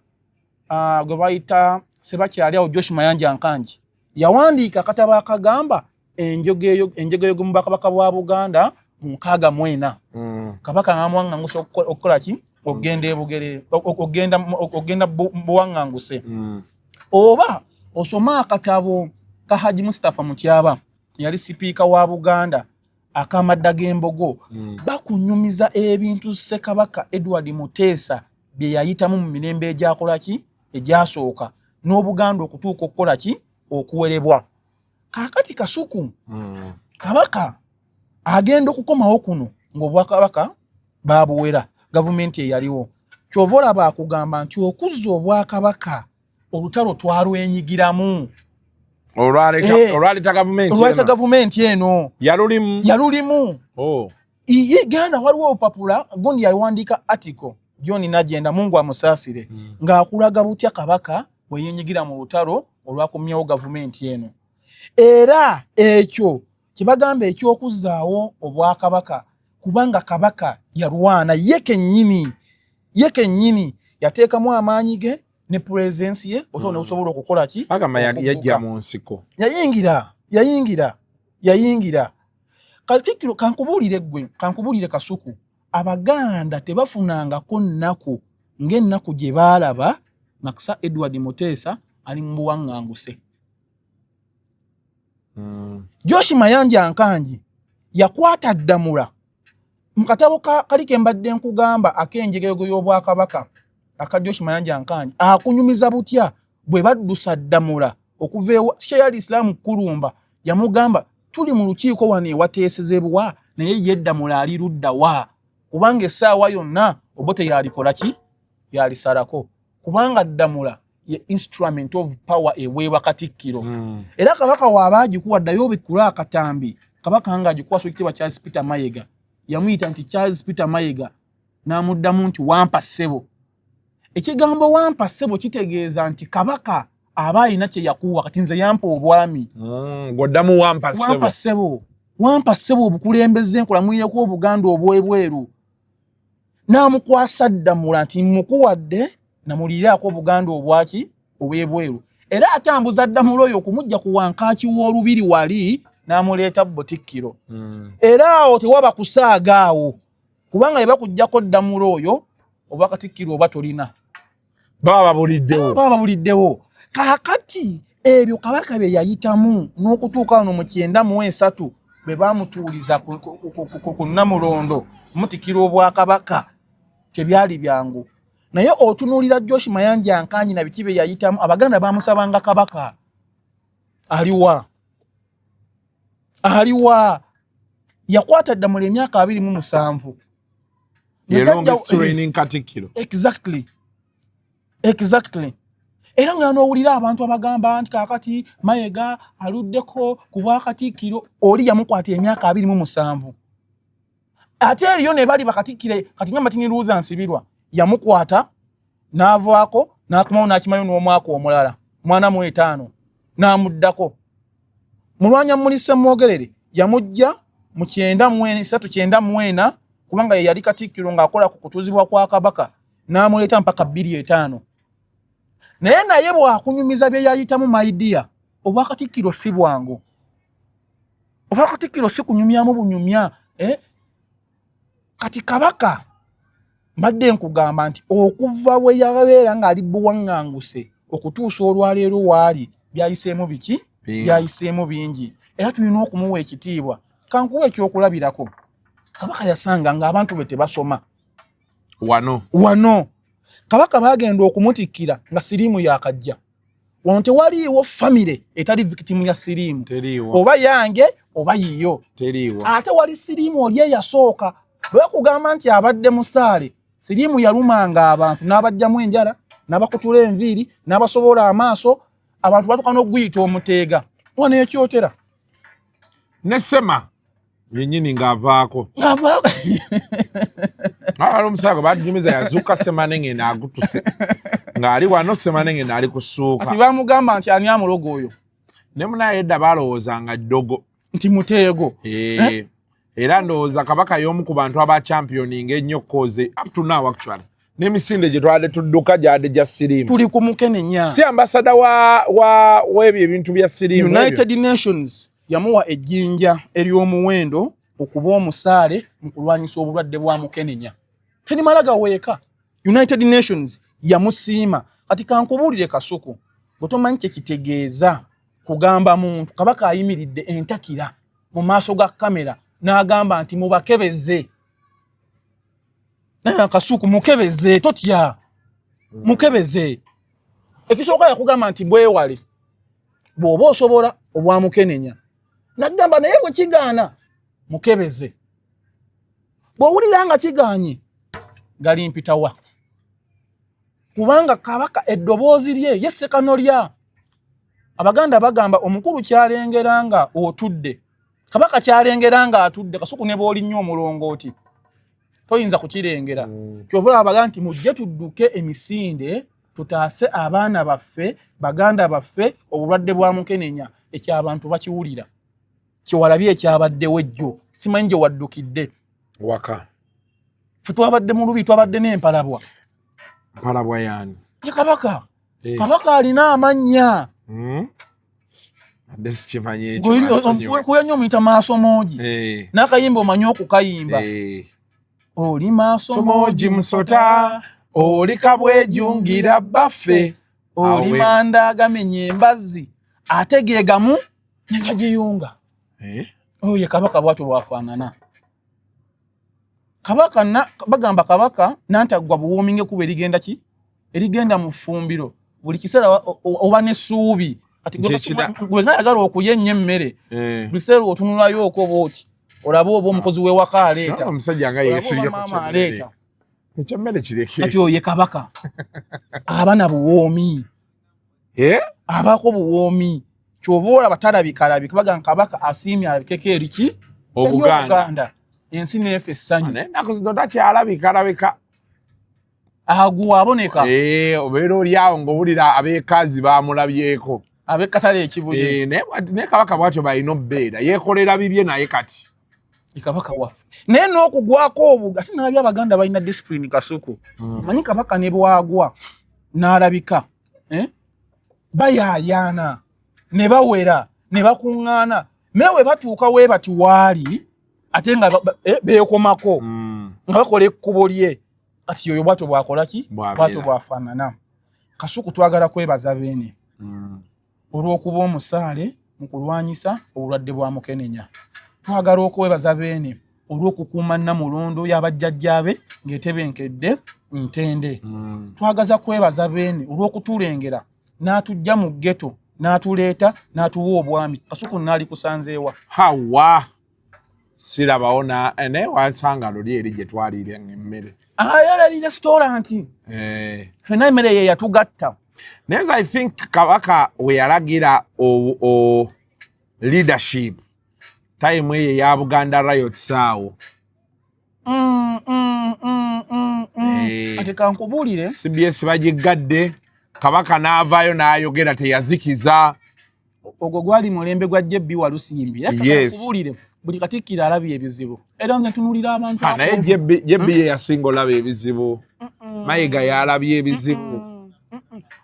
gwe bayita Sebakyali awo Josh Mayanja Nkangi, yawandiika akatabo akagamba enjegoyego mu Bwakabaka bwa Buganda mu 64. Kabaka ng'amuwaŋŋangusa okukola ki? Okugenda ebugere, okugenda buwaŋŋanguse. Oba osome akatabo ka Haji Mustapha Mutyaba, yali sipiika wa Buganda, akamadda g'embogo. Bakunyumiza ebintu Ssekabaka Edward Muteesa bye yayitamu mu mirembe egyakola ki, egyasooka, n'Obuganda okutuuka okukola ki, okuwerebwa. Kaakati Kasuku, Kabaka agenda okukomawo kuno ng'obwakabaka babuwera gavumenti eyaliwo. Kyova olaba akugamba nti okuzza obwakabaka olutalo twalwenyigiramu. Olwaleta gavumenti. Olwaleta gavumenti eno. Yalulimu. Yalulimu. Oh. Genda, waliwo olupapula gundi yawandiika article, John Nagenda, Mungu amusaasire, ng'akulaga butya Kabaka bwe yenyigira mu lutalo olwakomyawo gavumenti eno. Era ekyo kyebagamba ekyokuzzaawo obwakabaka, kubanga Kabaka yalwana ye kennyini, ye kennyini yateekamu amaanyi ge ne presence ye oto nebusobola okukola ki. Agamba yajja mu nsiko. Yayingira, yayingira, yayingira. Katikkiro, kankubuulire ggwe, kankubuulire Kasuku, Abaganda tebafunangako nnaku ng'ennaku gye baalaba nga Sir Edward Muteesa ali mu buwaŋŋanguse. Josh Mayanja Nkangi yakwata Ddamula mu katabo kali ke mbadde nkugamba ak'enjegego y'Obwakabaka aka Josh Mayanja Nkangi, akunyumiza butya bwe baddusa Ddamula okuva ewa Sheyali Islaamu Kulumba. Yamugamba, tuli mu lukiiko wano ewateesezebwa, naye ye Ddamula ali ludda wa? Kubanga essaawa yonna Obote yalikola ki, yalisalako, kubanga Ddamula ye instrument of power eweebwa katikkiro. Era Kabaka waaba agikuwa, ddayo obikkule akatambi Kabaka nga agikuwasa Ekitiibwa Charles Peter Mayiga, yamuyita nti Charles Peter Mayiga, n'amuddamu nti wampa ssebo. Ekigambo wampa ssebo kitegeeza nti Kabaka aba alina kye yakuwa. Kati nze yampa obwami. Gwoddamu wampa. Wampa ssebo, wampa ssebo obukulembeze, nkulamwireko Obuganda obwebweru. N'amukwasa Ddamula nti mukuwadde namuliiraako Obuganda obwaki, obwebweru. Era atambuza Ddamula oyo okumujja ku wankaaki w'olubiri wali n'amuleeta Butikkiro. Era awo tewaba kusaaga awo, kubanga bye bakuggyako Ddamula oyo, oba katikkiro oba tolina. Baba babuliddewo. Baba babuliddewo. Kaakati ebyo Kabaka bye yayitamu n'okutuuka wano mu 93 bwe bamutuuliza ku Nnamulondo mutikira obwakabaka, tebyali byangu. Naye otunuulira Josh Mayanja Nkangi na biki bye yayitamu, Abaganda bamusabanga Kabaka aliwa, aliwa? Yakwata Ddamula emyaka 27. Katikkiro. Exactly. Era nga n'owulira abantu abagamba nti kaakati Mayiga aluddeko ku bwakatikkiro, oli yamukwata emyaka 27. Ate eriyo ne bali bakatikkire kati nga Martin Luther Nsibirwa, yamukwata n'avaako n'akomawo n'akimayo n'omwaka omulala 45 n'amuddako. Mulwanya Mulise Ssemwogerere yamujja mu 93, 94, kubanga ye yali katikkiro ng'akola ku kutuuzibwa kwa Kabaka, n'amuleeta mpaka 2005. Naye bw'akunyumiza bye yayitamu, my dear, obwakatikkiro si bwangu. Obwakatikkiro si kunyumyamu bunyumya, eh? Kati Kabaka mbadde nkugamba nti okuva bwe yabeera ng'ali buwaŋŋanguse okutuusa olwaleero waali, byayiseemu biki? Byayiseemu bingi, era tulina okumuwa ekitiibwa. Kankuwa ekyokulabirako, Kabaka yasanga ng'abantu be tebasoma. Wano. Wano Kabaka bagenda okumutikkira nga siriimu yakajja. Wano tewaliiwo famire etali victim ya siriimu, oba yange oba yiyo. Ate wali siriimu oli eyasooka bwekugamba nti abadde musaale, siriimu yalumanga abantu n'abajjamu enjala, n'abakutula enviiri, n'abasobola amaaso, abantu batuuka n'okuguyita omuteega. Wano ekyotera ne Sema yennyini ng'avaako ali omusaago batunyumiza yazuuka Semanenge n'agutuse ng'ali wano, Semanenge n'ali kusuuka. Kati bamugamba nti ani amulogo oyo? Ne munaye edda balowoozanga ddogo. Nti muteego. Eh? Era ndowooza Kabaka y'omu ku bantu aba championing ennyo cause up to now actually n'emisinde gye twabadde tudduka gyadde gya siriimu. Tuli ku mukenenya. Si ambassador wa w'ebyo ebintu bya siriimu. United Nations yamuwa ejjinja ery'omuwendo okuba omusaale mu kulwanyisa obulwadde bwa mukenenya. Terimala gaweeka. United Nations yamusiima. Kati kankubuulire Kasuku, bwe tomanyi kye kitegeeza kugamba muntu, Kabaka ayimiridde entakira mu maaso ga kamera n'agamba nti mubakebeze. Naye Kasuku, mukebeze, totya, mukebeze. Ekisooka yakugamba nti bwewale bw'oba osobola obwamukenenya, nagamba naye bwe kigaana mukebeze, bw'owulira nga kigaanye gali mpitawa, kubanga Kabaka eddoboozi lye ye Ssekanolya. Abaganda bagamba omukulu kyalengera nga otudde, Kabaka kyalengera nga atudde. Kasuku, ne bw'olinnya omulongooti toyinza kukirengera. Kyova olaba nti mujje tudduke emisinde tutaase abaana baffe, baganda baffe, obulwadde bwa mukenenya. Ekyabantu bakiwulira kyewalabye ekyabaddewo ejjo, simanyi gye waddukidde. Waka. Ffe twabadde mu lubi, twabadde n'empalabwa. Mpalabwa yaani? Ye Kabaka. Eh. Kabaka alina amannya. Adde sikimanyi ekyo. Kuya nnyo omuyita maaso moogi. Eh. N'akayimba omanyi okukayimba. Eh. Oli maaso moogi musota, oli kabwejungira baffe, oli manda agamenya embazzi, ate ge gamu ne gagiyunga. Eh? Oyo ye Kabaka, bwatyo bwafaanana Kabaka. Bagamba Kabaka nantaggwa buwoomi ng'ekkubo erigenda ki, erigenda mu ffumbiro. Buli kiseera oba n'essuubi. Kati gwe ngayagala okulya ennyo emmere, buli kiseera otunulayo okoba oti olabe oba omukozi w'ewaka aleeta, omusajja nga yeesibye ku maama aleeta. Ekyemmere kireke. Kati oyo ye Kabaka, aba na buwoomi. Eh? Abaako buwoomi, kyova olaba talabikalabika. Bagamba Kabaka asiimye alabikeko eri ki? Obuganda. Ensi neefa essanyu. Naye ennaku zino takyalabikalabika. Aguwa aboneka. Eh, obeera oli awo ng'owulira abeekazi bamulabyeko. Ab'ekatale ekibuye. Eh, naye Kabaka bwatyo balina obbeera, yeekolera bibye naye kati Kabaka waffe naye n'okugwako obuga, ate nalabye Abaganda balina discipline. Kasuku, manyi Kabaka ne bwagwa n'alabika, eh? Bayaayaana ne bawera ne bakuŋŋaana, naye we batuuka we bati waali ate nga beekomako nga bakola ekkubo lye. Kati oyo bwatyo bwakola ki, bwatyo bwafaanana. Kasuku, twagala kwebaza Beene olw'okuba omusaale mu kulwanyisa obulwadde bwa mukenenya. Twagala okwebaza Beene olw'okukuuma Nnamulondo y'abajjajjaabe ng'etebenkedde ntende. Twagaza kwebaza Beene olw'okutulengera n'atujja mu ghetto n'atuleeta n'atuwa obwami. Kasuku, naali kusanzeewa? Hawa, sirabawo naye wansanga luli eri gye twaliire emmere. Ayalali restaurant. Eh. Fenna emmere ye yatugatta. Naye I think Kabaka we yalagira o leadership time eyo eya Buganda riots awo. Eh. Ate kankubuulire. CBS bagigadde, Kabaka n'avaayo n'ayogera, teyazikiza. Ogwo gwali mulembe gwa JB Walusimbi. Era kankubuulire, buli katikkiro alabye ebizibu, era nze ntunuulira abantu. Naye JB ye yasinga olaba ebizibu. Mayiga yalabye ebizibu.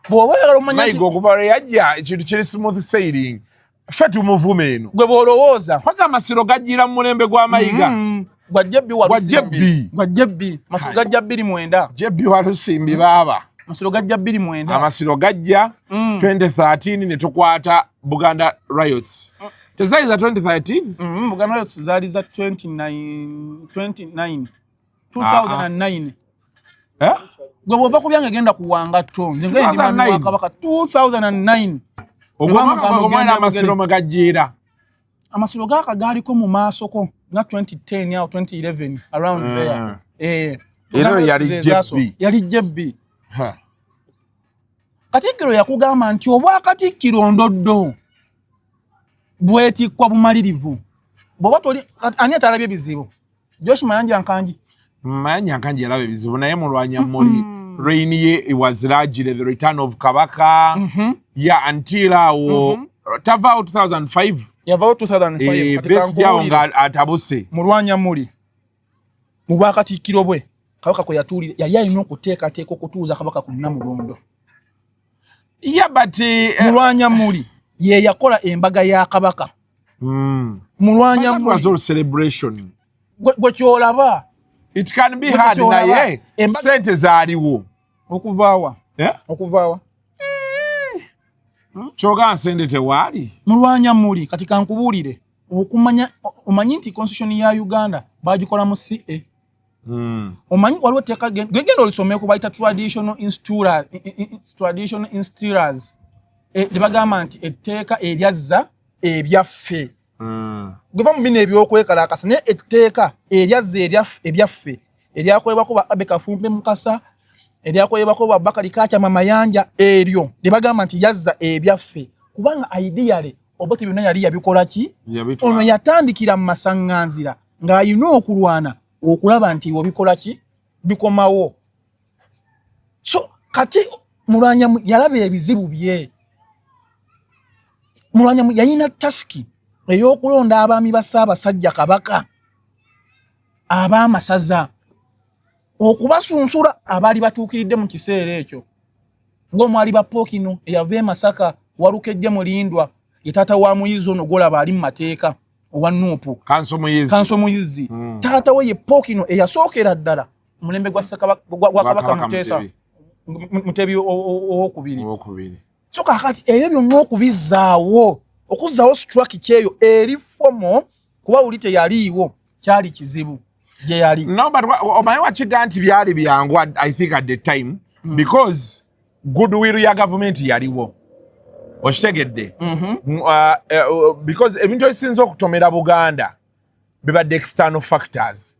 Bw'oba oyagala omanya. Mayiga okuva lwe yajja ekintu kiri smooth sailing, ffe tumuvuma eno. Gwe bw'olowooza. Koza amasiro gajjira mu mulembe gwa Mayiga. Gwa JB. Gwa JB. Gwa JB, masiro gajja 2009. JB Walusimbi baaba. Masiro gajja 2009. Amasiro gajja 2013 ne tukwata Buganda riots. Tezaali za 2013? Buganda riots zaali za 29 29 2009. Eh? Gwe bw'ova ku byange genda kuwangatto. Nze ngende ndi mwami wa 2009. Kabaka 2009. Ogwo omwana amasiro mwe gajjiira. Amasiro gaaka gaaliko mu maasoko nga 2010 awo, 2011 around there. Era oyo yali Ezaaso. JB. Yali JB. Katikkiro yakugamba nti obwakatikkiro ndoddo bwetikkwa bumalirivu. Bw'oba toli, ani atalabye ebizibu? Josh Mayanja Nkangi. Mayanja Nkangi yalaba ebizibu, naye Mulwanya Muli reign ye was largely the return of Kabaka. Yeah, until awo tavaawo 2005. Yavaawo 2005. Kati Besigye awo kankubuulire. nga atabuse. Mulwanya Muli mu bwakatikkiro bwe, Kabaka kwe yatuulira, yali alina okuteekateeka okutuuza Kabaka ku Nnamulondo. Yeah, but Mulwanya Muli ye yakola embaga ya Kabaka. Mulwanya But that was Muli all celebration. Gwe kyolaba. It can be Gwe hard, kyolaba. naye sente zaaliwo. Okuvaawa? Eh? Okuvaawa? Kyoga sente tewaali. Mulwanya Muli, kati kankubuulire, okumanya omanyi nti constitution ya Uganda bagikola mu CA. Omanyi waliwo etteeka, genda olisomeko, bayita traditional institutions, lebagamba nti etteeka eryazza ebyaffe. Gwe mu bino ebyokwekalakasa, naye etteeka eryazza ebyaffe eryakolebwako ba Abe Kafumbe Mukasa, eryakolebwako ba Bakali Kakyama Mayanja, eryo lebagamba nti yazza ebyaffe, kubanga ideally Obote byonna yali yabikola ki? Yabitwala. Ono yatandikira mu masaŋŋanzira ng'alina okulwana okulaba nti obikola ki, bikomawo. So kati Mulwanya yalaba ebizibu bye. Mulwanya yalina task ey'okulonda abaami ba Ssaabasajja Kabaka ab'amasaza, okubasunsula abaali batuukiridde mu kiseera ekyo, ng'omwali ba Pokino eyava e Masaka, Walukejje Mulindwa, ye taata wa Muyizi ono gwolaba ali mu mateeka owa NUP. Kanso Muyizi. Kanso Muyizi. Taata we ye Pokino eyasookera ddala omulembe gwa gwa Kabaka Kabaka Muteesa Mutebi. Mutebi owokubiri. Owokubiri. So kakati ebyo byonna okubizzaawo, okuzzaawo structure eyo eri formal, kuba wuli teyaliiwo, kyali kizibu gye yali. No, but omanyi wakiga nti byali byangu I think at the time because goodwill ya gavumenti yaliwo, okitegedde? Because ebintu ebisinza okutomera Buganda bibadde external factors,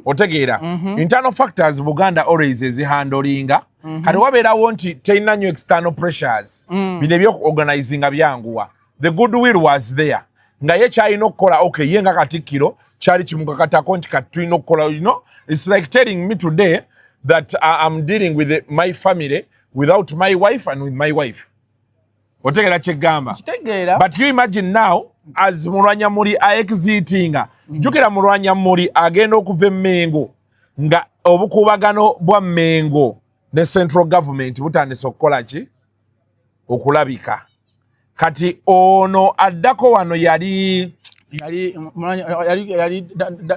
otegeera? Internal factors Buganda always ezihandlinga. Kati wabeerawo nti terina nnyo external pressures, bino ebyokuorganizinga byanguwa. The goodwill was there, nga ye kyalina okukola, okay, ye nga katikkiro kyali kimukakatako nti kati tulina okukola. It's like telling me today that I'm dealing with my family without my wife and with my wife, otegeera kyeggamba? Kitegeera. But you imagine now as Mulwanyamuli aexitinga, jjukira Mulwanyamuli agenda okuva emmengo nga obukuubagano bwa Mmengo ne central government butandise okukola ki, okulabika. Kati ono addako wano yali Yali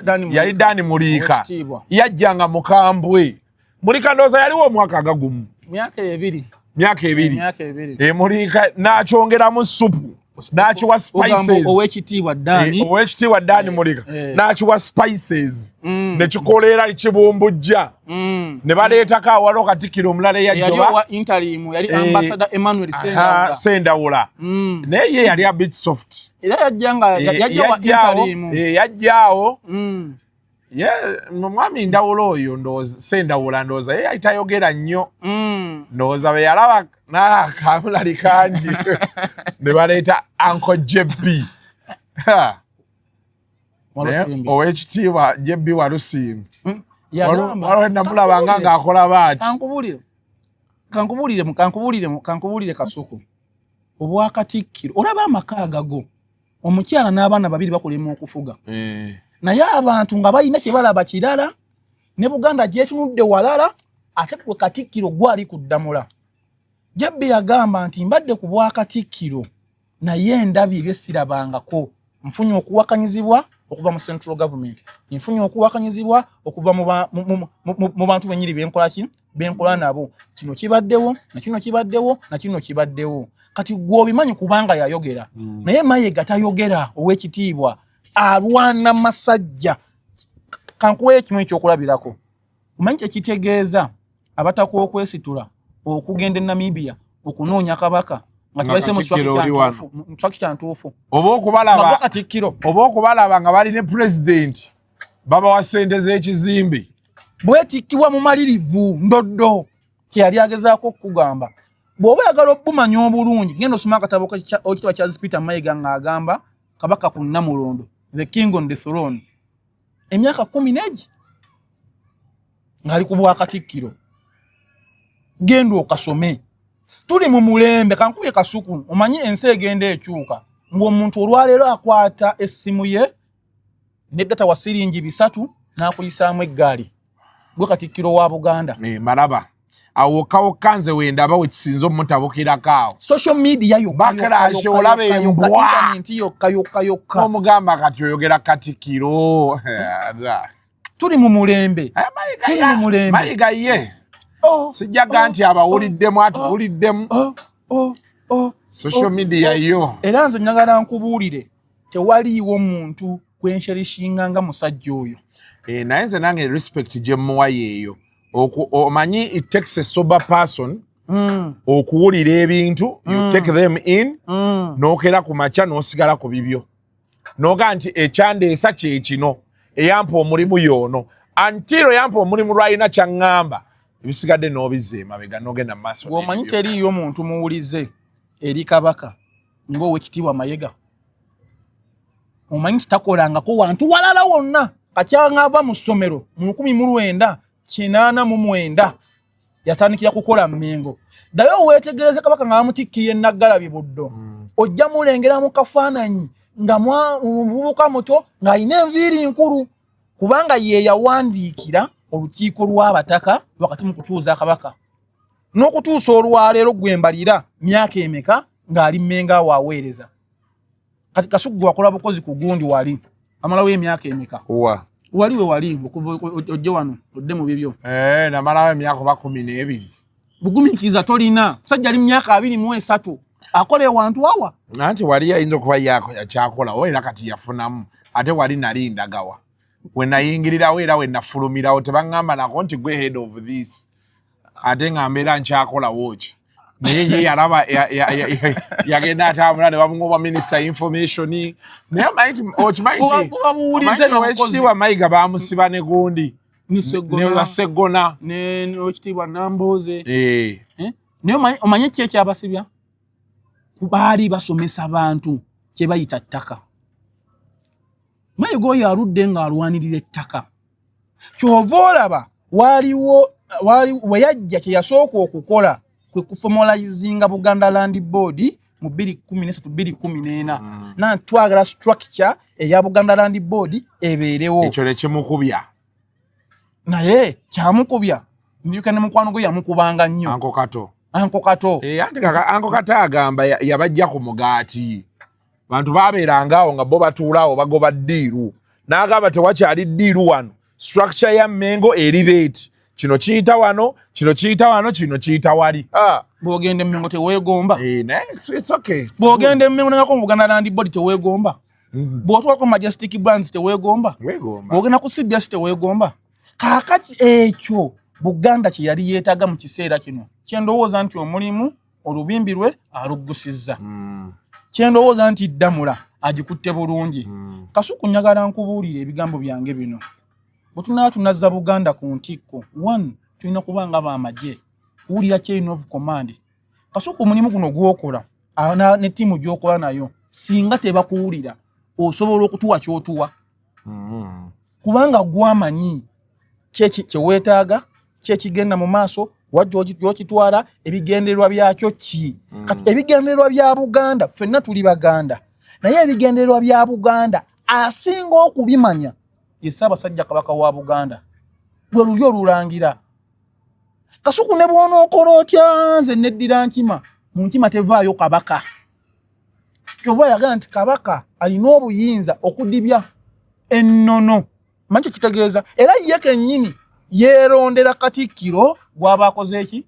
Dani. Yali Dani Muliika. Owekitiibwa. Yajjanga mukambwe. Muliika ndowooza yaliwo omwaka aga gumu. Myaka 2. Myaka 2. Myaka 2. E, Muliika n'akyongeramu supu, n'akiwa Ogamba spices. Owekitiibwa Dani. Eh, owekitiibwa Dani Mulika n'akiwa spices, nekikoleera kibumbujja, ne baleetako awaliwo katikkiro omulala Yali eyajjoba. owa interim, yali Ambassador Emmanuel Aha, Sendawula. Sendawula. Naye ye yali a bit soft. Era yajja nga yajja wa interim. Yajjaawo ye omwami Ndawula oyo, ndowooza Sendawula, ndowooza ye yali tayogera nnyo. Ndowooza bwe yalaba n'akamulali kangi, ne baleeta Uncle JB. Ha. Naye Walusimbi. Owekitiibwa JB Walusimbi. Yagamba, Waliwo namulabanga ng'akola baati. Kankubuulire, Kasuku, obwakatikkiro olaba amaka agago omukyala n'abaana babiri bakulema okufuga, naye abantu nga balina kye balaba kirala, ne Buganda gyetunudde walala, ate gwe katikkiro gwali kuddamula. Jabbe yagamba nti mbadde ku bwakatikkiro, naye ndabye ebyesirabangako, nfunye okuwakanyizibwa okuva mu central government, nfunye okuwakanyizibwa okuva mu bantu bennyini benkola ki, benkola nabo, kino kibaddewo, na kino kibaddewo, na kino kibaddewo. Kati gwe obimanyi kubanga yayogera. Naye Mayiga tayogera. Owekitiibwa alwana masajja. Kankuweyo kimu ekyokulabirako. Omanyi kyekitegeeza Abataka okwesitula okugenda e Namibia okunoonya kabaka nga tebayise mu structure ntuufu, oba okubalaba katikkiro, oba okubalaba nga bali ne pulezidenti babawa ssente z'ekizimbe. Bwetikkibwa mumalirivu ndoddo kyeyali agezaako okukugamba. Bw'oba oyagala obumanya obulungi, genda osoma akatabo ekitaba Charles Peter Mayiga ng'agamba Kabaka ku Nnamulondo, The King on the Throne, emyaka 10 n'egi ng'ali ku bwakatikkiro. Genda okasome. Tuli mu mulembe kankuye Kasuku, omanyi ensi egenda ekyuka ng'omuntu olwaleero akwata essimu ye ne data wa siringi 3 n'akuyisaamu eggaali gwe katikkiro wa Buganda. Malaba awo wokka wokka nze wendaba wekisinza omutabukirako awo. Social media yokka. Backlash, olaba embwa. Internet yokka yokka yokka. Omugamba kati oyogera katikkiro. Tuli mu mulembe, tuli mu mulembe. Mayiga ye Oh, sijjaga nti abawuliddemu, atuwuliddemu. Oh. Social media yo. Era nze njagala nkubuulire, tewaliiwo muntu gwencherishinga nga musajja oyo. Eh, naye nze nange respect gye mmuwa yeeyo. Omanyi it takes a sober person okuwulira ebintu, you take them in, n'okera ku makya n'osigala ku bibyo noga nti ekyandeesa kye kino, eyampa omulimu yoono, until eyampa omulimu lwalina kyaŋŋamba, ebisigadde n'obizza emabega n'ogenda mu maaso Bw'omanyi n'ebibyo. Teriiyo muntu muwulize eri kabaka ng'Owekitiibwa Mayega. Omanyi kitakolangako wantu walala wonna kakyanga ava mu ssomero mu 1989 yatandikira kukola Mmengo. Ddayo weetegereze kabaka nga bamutikkiye Naggalabi Buddo, ojja mulengera mu kafaananyi nga muvubuka muto ng'alina enviiri nkulu, kubanga ye yawandiikira olukiiko lw'abataka wakati mu kutuuza kabaka. N'okutuusa olwaleero gwe mbalira myaka emeka ng'ali Mmengo awo aweereza. Kati Kasugu wakola bukozi ku gundi wali amalawo emyaka emeka? Wa? Wali we wali okuva ojje wano odde mu bibyo. Eh, namalawo emyaka oba 12. Bugumiikiriza tolina. Musajja ali mu myaka 23 akola ewantu awa. Anti wali ayinza okuba yakyakolawo era kati yafunamu, ate wali nali ndagawa we nayingirirawo era we nafulumirawo tebaŋŋamba nako nti gwe head of this, ate nga mbeera nkyakolawo ki, naye ye yalaba yagenda atambula ne bamuwa obwa minister information. Naye omanyi okimanyi nti Buba buwulize omanyi nti n'obukozi. Owekitiibwa Mayiga bamusiba ne gundi ne ne Seggona. Baseggona. N'Owekitiibwa Nambooze. Eh. Eh? Naye omanye ki ekyabasibya? Baali basomesa bantu kye bayita ttaka. Mayiga oyo aludde ng'alwanirira ettaka. Kyova olaba waliwo wali we yajja kye yasooka okukola kwe kuformalizinga Buganda Land Board mu 2013 2014, na twagala structure eya Buganda Land Board ebeerewo. Ekyo ne kimukubya. Naye kyamukubya ndyuka ne mukwano gwe yamukubanga nnyo. Anko Kato. Anko Kato. Eh, anti Anko Kato agamba yabajja ku mugaati, bantu babeeranga awo nga bo batuula awo bagoba deal, n'agamba tewakyali deal wano, structure ya Mmengo eri beeti, kino kiyita wano, kino kiyita wano, kino kiyita wali. Ah. Bw'ogenda Emmengo teweegomba? Eh, naye it's okay. It's Bw'ogenda Emmengo nengako mu Buganda Land Board teweegomba? Bw'otuukako Majestic Brands teweegomba? Weegomba. Bw'ogenda ku CBS teweegomba? Kaakati ekyo Buganda kye yali yeetaaga mu kiseera kino, kyendowooza nti omulimu olubimbi lwe aluggusizza, kyendowooza nti Ddamula agikutte bulungi. Kasuku, njagala nkubuulire ebigambo byange bino. Bwe tunaaba tunazza Buganda ku ntikko, one, tulina kuba nga bamagye kuwulira chain of command. Kasuku, omulimu guno gwokola ne ttiimu gy'okola nayo, singa tebakuwulira osobola okutuwa kyotuwa, kubanga gwamanyi kyeweetaaga, kyekigenda mu maaso, wa gy'okitwala, ebigendererwa byakyo ki. Kati ebigendererwa bya Buganda, ffenna tuli Baganda, naye ebigendererwa bya Buganda asinga okubimanya ye Ssaabasajja Kabaka wa Buganda, lwe lulyo olulangira. Kasuku, ne bw'onookola otya, nze neddira nkima, mu nkima tevaayo kabaka. Kyova yagamba nti kabaka alina obuyinza okudibya ennono. Manyi kitegeeza era ye kennyini yeerondera katikkiro gw'aba akoze eki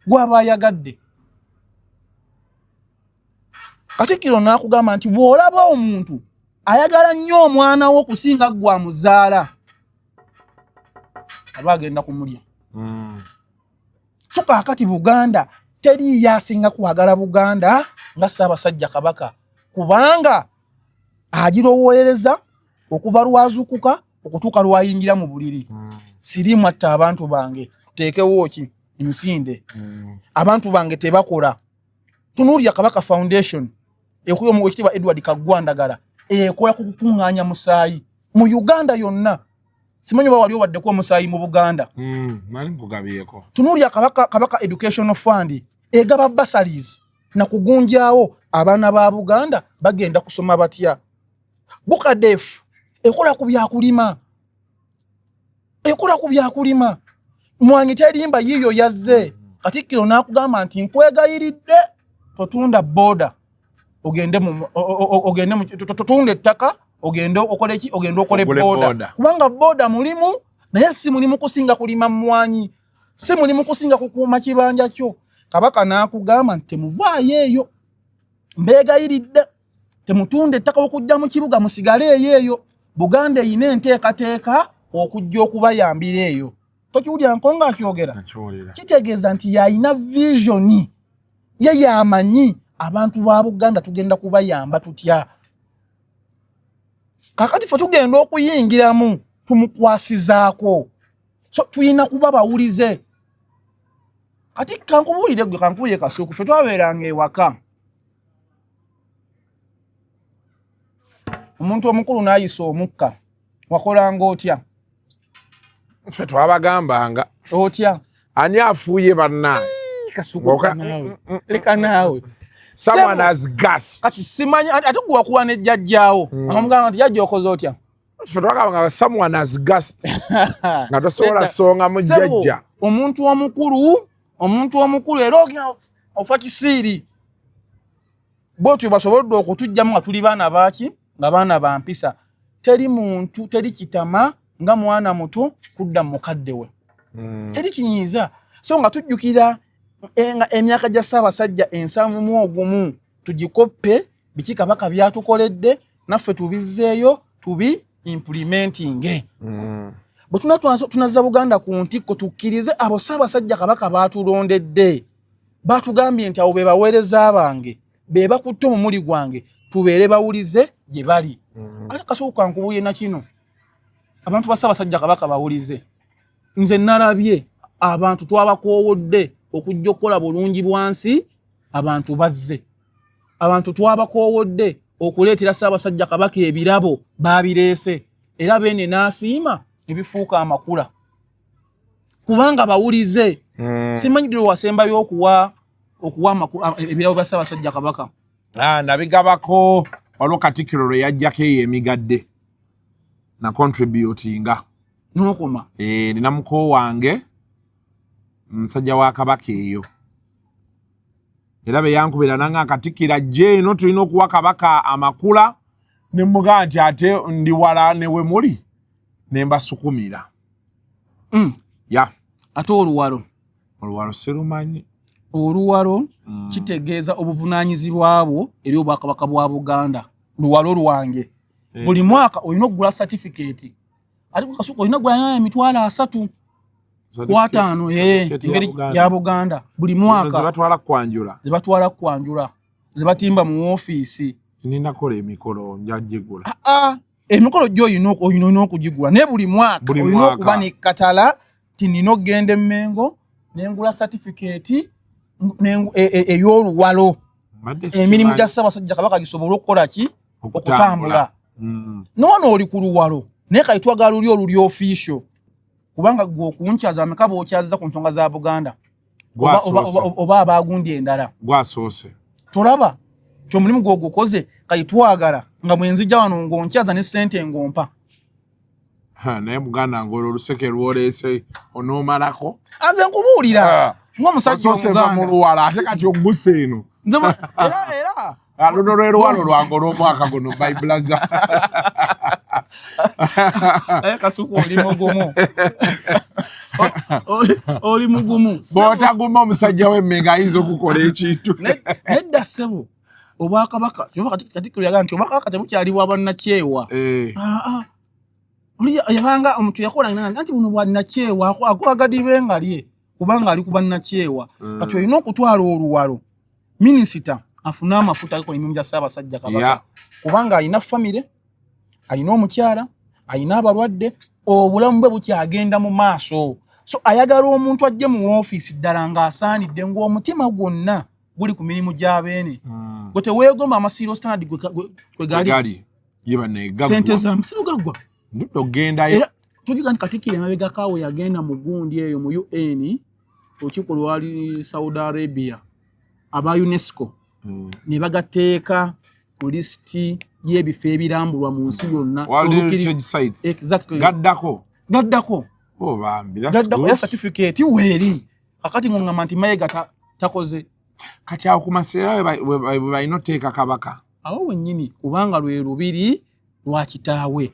gw'aba ayagadde. Katikkiro n'akugamba nti bw'olaba omuntu ayagala nnyo omwana wo okusinga gwe amuzaala, aba agenda kumulya. So kaakati Buganda teriiyo asinga kwagala Buganda nga Ssaabasajja Kabaka, kubanga agirowoolereza okuva lwazukuka okutuuka lwayingira mu buliri. Siriimu atta abantu bange, tuteekewo ki emisinde, abantu bange tebakola. Tunuulira Kabaka Foundation ekuya Oweekitiibwa Edward Kaggwa Ndagala, ekola ku kukuŋŋaanya musaayi mu Uganda yonna. Simanyi oba wali obaddeko omusaayi mu Buganda. Nali nkugabyeko. Tunuulira Kabaka Educational Fund egaba bursaries na kugunjaawo abaana ba Buganda bagenda kusoma batya. Bukadef ekola ku byakulima, ekola ku byakulima. Mwanyi terimba yiyo yazze. Katikkiro n'akugamba nti nkwegayiridde totunda boda, ogende mu ogende mu totunda ettaka, ogende okole ki, ogende okole Ogule boda. boda. Kubanga boda mulimu, naye si mulimu kusinga kulima mmwanyi, si mulimu kusinga kukuuma kibanja kyo. Kabaka n'akugamba nti temuvaayo eyo, mbeegayiridde temutunda ettaka okujja mu kibuga, musigale eyo eyo. Buganda eyina enteekateeka okujja okubayambira eyo. Tokiwulira nko nga akyogera? Nakiwulira. Kitegeeza nti yalina vision ye, yamanyi abantu ba Buganda tugenda kubayamba tutya. Kakati fe tugenda okuyingiramu tumukwasizaako, so tulina kuba bawulize. Kati kankubuulire gwe, kankubuulire Kasuku, ffe twabeeranga ewaka, omuntu omukulu n'ayisa omukka, wakolanga otya? Ffe twabagambanga otya? Ani afuuye bannange? Kasuku, leka naawe. Someone has gassed. Kati simanyi ate gwe wakuwa ne jjajjaawo, amugamba nti jjajja okoze otya? Ffe twagambanga someone has gassed, nga tosobola Nedda. songamu Ssebo, jjajja. omuntu omukulu, omuntu omukulu era ogenda ofa kisiiri bwotyo. Basobodde okutugjamu nga tuli baana baaki, nga baana bampisa. Teri muntu, teri kitama nga mwana muto kudda mu mukadde we, teri kinyiiza. So nga tujjukira nga emyaka gya Ssaabasajja 71, tugikoppe biki Kabaka byatukoledde, naffe tubizzeeyo tubi implementing. Bwe tuna tunazza Buganda ku ntikko, tukkirize abo Ssaabasajja Kabaka baatulondedde, batugambye nti abo be baweereza bange, be bakutte omumuli gwange, tubeere bawulize gye bali. Ate kasooka nkubuulire na kino, abantu ba Ssaabasajja Kabaka bawulize. Nze nalabye abantu twabakoowodde okujja okukola bulungi bwansi, abantu bazze. Abantu twabakoowodde okuleetera Ssaabasajja Kabaka ebirabo, baabireese, era beene n'asiima ne bifuuka amakula, kubanga bawulize. Simanyi ddi wasembayo okuwa ebirabo bya Ssaabasajja Kabaka? Ah, nabigabako. Waliwo Katikkiro lwe yajjako eyo emigadde na contributinga. N'okoma? Eh, nina muko wange musajja wa Kabaka eyo, era be yankubira nanga Katikkiro ajje eno tulina okuwa Kabaka amakula, ne mugamba nti ate ndi wala ne we muli, ne mbasukumira. Ya. Ate oluwalo? Oluwalo sirumanyi. Oluwalo kitegeeza obuvunaanyizibwa bwo eri obwakabaka bwa Buganda. Luwalo lwange. Buli mwaka olina okugula certificate, ate ku Kasuku olina okugula 350,000 Certificate ya engeri Buganda. ya Buganda buli Zino mwaka. zebatwala kwanjula? Zebatwala kwanjula, zebatimba mu woofiisi. Nina kola emikolo, njagigula. Ah, emikolo gyo olina okugigula, naye buli mwaka Buli olina mwaka. okuba nekkatala ti nina okugenda emmengo nengula certificate ey'oluwalo, Mbadde emirimu sikimanyi. gya Ssaabasajja Kabaka gisobole okukola ki? Okutambula. Nowano oli ku luwalo, naye kayitwaga luli oluli official, kubanga gwe okunkyaza ameka bwokyaziza ku nsonga za Buganda Gwasoose. oba abagundi endala. Gwasoose. Tolaba nti omulimu gwe ogukoze? Kayitwagala nga bwenzijja wano ng'onkyaza ne ssente ng'ompa. Ha, naye muganda nga olwo oluseke lwoleese onoomalako. Anze nkubuulira Ah. ng'omusajja Osoose va mu Omuganda. luwala, ate kati oggusa eno. Nze era Ah, luno lwe luwalo lwange olw'omwaka guno, my brother. Naye Kasuku oli mugumu, oli mugumu. Bw'otaguma, omusajja w'emmengo ayinza okukola ekintu. Nedda ssebo, obwakabaka, Katikkiro yagamba nti obwakabaka tebukyali bwa bannakyewa. Ah, ah. Oli yabanga omuntu yakola nti buno bwannakyewa, akola gadibe nga lye. Kubanga ali ku bannakyewa. Kati olina okutwala oluwalo, minisita afune amafuta agekola emirimu gya Ssaabasajja Kabaka, kubanga alina famire, alina omukyala, alina abalwadde, obulamu bwe bukyagenda mu maaso. So ayagala omuntu ajje mu woofiisi ddala ng'asaanidde, ng'omutima gwonna guli ku mirimu gya Beene. Gwe teweegomba amasiro standard kwe gali? Gali ye banne. Sente za masiru gaggwa. Ndudde okugendayo. Era tujuga nti Katikkiro emabegako yagenda mu gundi eyo mu UN, olukiiko lwali Saudi Arabia, aba UNESCO ne bagateeka ku lisiti y'ebifo ebirambulwa mu nsi yonna. World Heritage Sites. Exactly. Gaddako. Gaddako. Oh, bambi, that's Gaddako. good. Era certificate weeri. Kakati ng'oŋŋamba nti Mayiga takoze. Kati awo ku Masiro we balina oteeka Kabaka. Awo wennyini, kubanga lwe lubiri lwa kitaawe.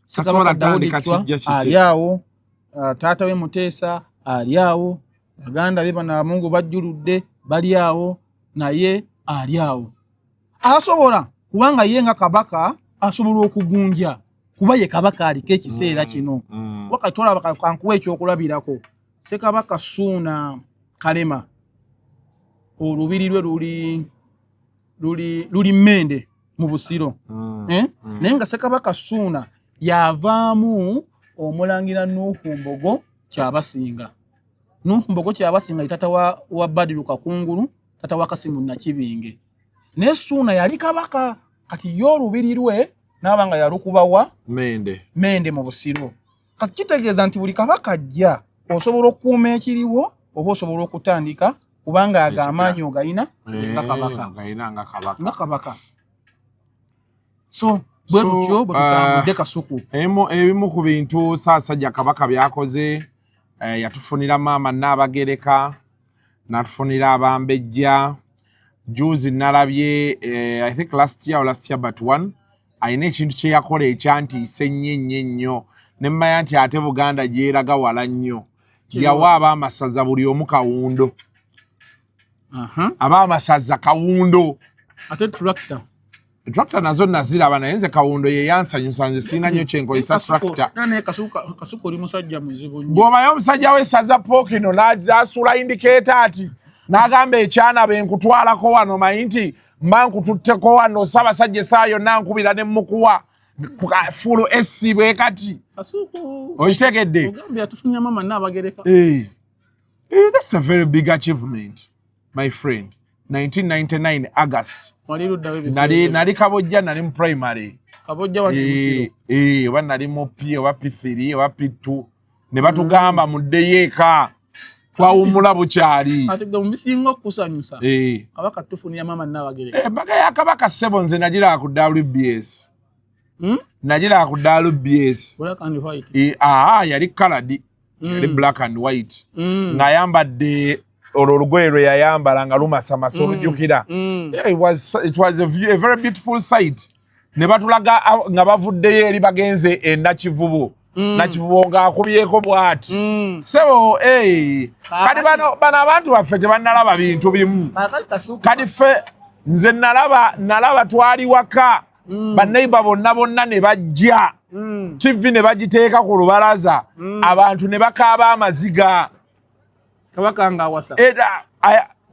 Tasobola Ssekabaka Daudi tandika Chwa kijja kike. ali awo, taata we Muteesa ali awo, baganda be bano abamungu bajjuludde bali awo, naye ali awo asobola, kubanga ye nga kabaka asobola okugunja, kuba ye kabaka aliko ekiseera kino. Wakati tolaba, kankuwa ekyokulabirako, Ssekabaka Ssuuna Kalema, olubiri lwe luli Mmende mu Busiro. Eh? Naye nga Ssekabaka Ssuuna yavaamu omulangira Nuuhu Mbogo Kyabasinga. Nuuhu Mbogo Kyabasinga ye tata wa Badiru Kakungulu, tata wa Kasimu Nakibinge. Naye Ssuuna yali kabaka, kati ye olubiri lwe naaba nga yalukubawa? Mende. Mende mu Busiro. Kati kitegeeza nti buli kabaka ajja osobola okukuuma ekiriwo oba osobola okutandika, kubanga ago amaanyi ogayina nga kabaka. Ogayina nga kabaka. Nga kabaka. So bwe So, tutyo bwe tutambudde, Kasuku. Ebimu ku bintu Ssaabasajja Kabaka byakoze, yatufunira maama Nnaabagereka, n'atufunira abambejja. Juzi nalabye, I think last year or last year but one, alina ekintu kye yakola ekyantiisa ennyo ennyo ennyo, ne mmanya nti ate Buganda gyeraga wala nnyo. Yawa ab'amasaza buli omu kawundo. Ab'amasaza kawundo. Ate tractor? Tractor nazo naziraba, naye nze kawundo ye yansanyusa. Nze sirina nnyo kyenkozesa tractor. Naye Kasuku, oli musajja muzibu nnyo. Bw'omanyi omusajja w'essaza Pookino n'asuula indicator ati n'agamba, "Ekyana be nkutwalako wano, manyi nti mba nkututteko wano Ssaabasajja essaawa yonna nkubira ne mukuwa full AC bwe kati." Kasuku. Okitegedde? Ogambye yatufunira mama Nnaabagereka. Eh. Eh, that's a very big achievement, my friend. 1999 August. Wali luddawo ebiseera Nali ebyo? nali Kabojja, nali mu primary. Kabojja wali Eh, Busiro. eh, oba nali mu P oba P3 oba P2, ne batugamba muddeyo eka, twawummula bukyali. Ate gwe mu bisinga okukusanyusa, Eh. kabaka tufunira mama Nnaabagereka. Embaga ya Kabaka, ssebo, nze nagiraba ku WBS. Nagiraba ku WBS. Black and white. Eh, aa, yali colored, yali black and white, ng'ayambadde olwo olugoye lwe yayambala nga lumasamasa, olujjukira? Yeah, it was a very beautiful sight. Ne batulaga nga bavuddeyo eri bagenze e Nakivubo. Nakivubo ng'akubyeko bw'ati. Sebo, hey. Kati bano abantu baffe tebannalaba bintu bimu. Kaakati Kasuku. Kati ffe, nze nalaba twali waka, banneiba bonna bonna ne bajja, TV ne bagiteeka ku lubalaza, abantu ne bakaaba amaziga. Kabaka ng'awasa. Era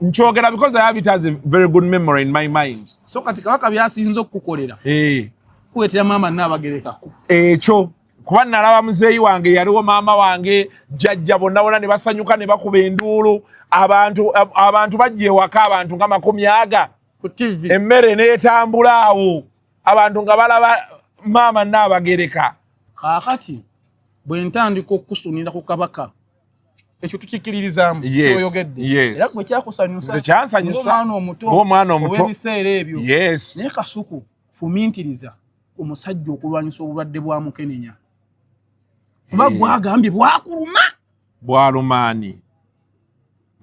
nkyogera because I have it as a very good memory in my mind. So kati kabaka byasinze okukukolera, Eh. kuleetera maama Nnaabagereka. Ekyo kuba nalaba muzeeyi wange yaliwo, maama wange, jjajja, bonna bonna ne basanyuka ne bakuba enduulu. Abantu bajja ewaka, abantu nga 20 aga. Ku TV. Emmere n'etambula awo, abantu nga balaba maama Nnaabagereka. Kaakati bwe ntandika okukusunira ku kabaka, ekyo tukikiririzaamu? Yes, Kyoyogedde. yes. Era gwe kyakusanyusa. Nze kyansanyusa. Ng'omwana omuto. Ng'omwana omuto. Ow'ebiseera ebyo. Yes. Naye Kasuku, fumintiriza omusajja okulwanyisa obulwadde bwa mukenenya, kuba gwagambye bwakuluma. Bwalumaani.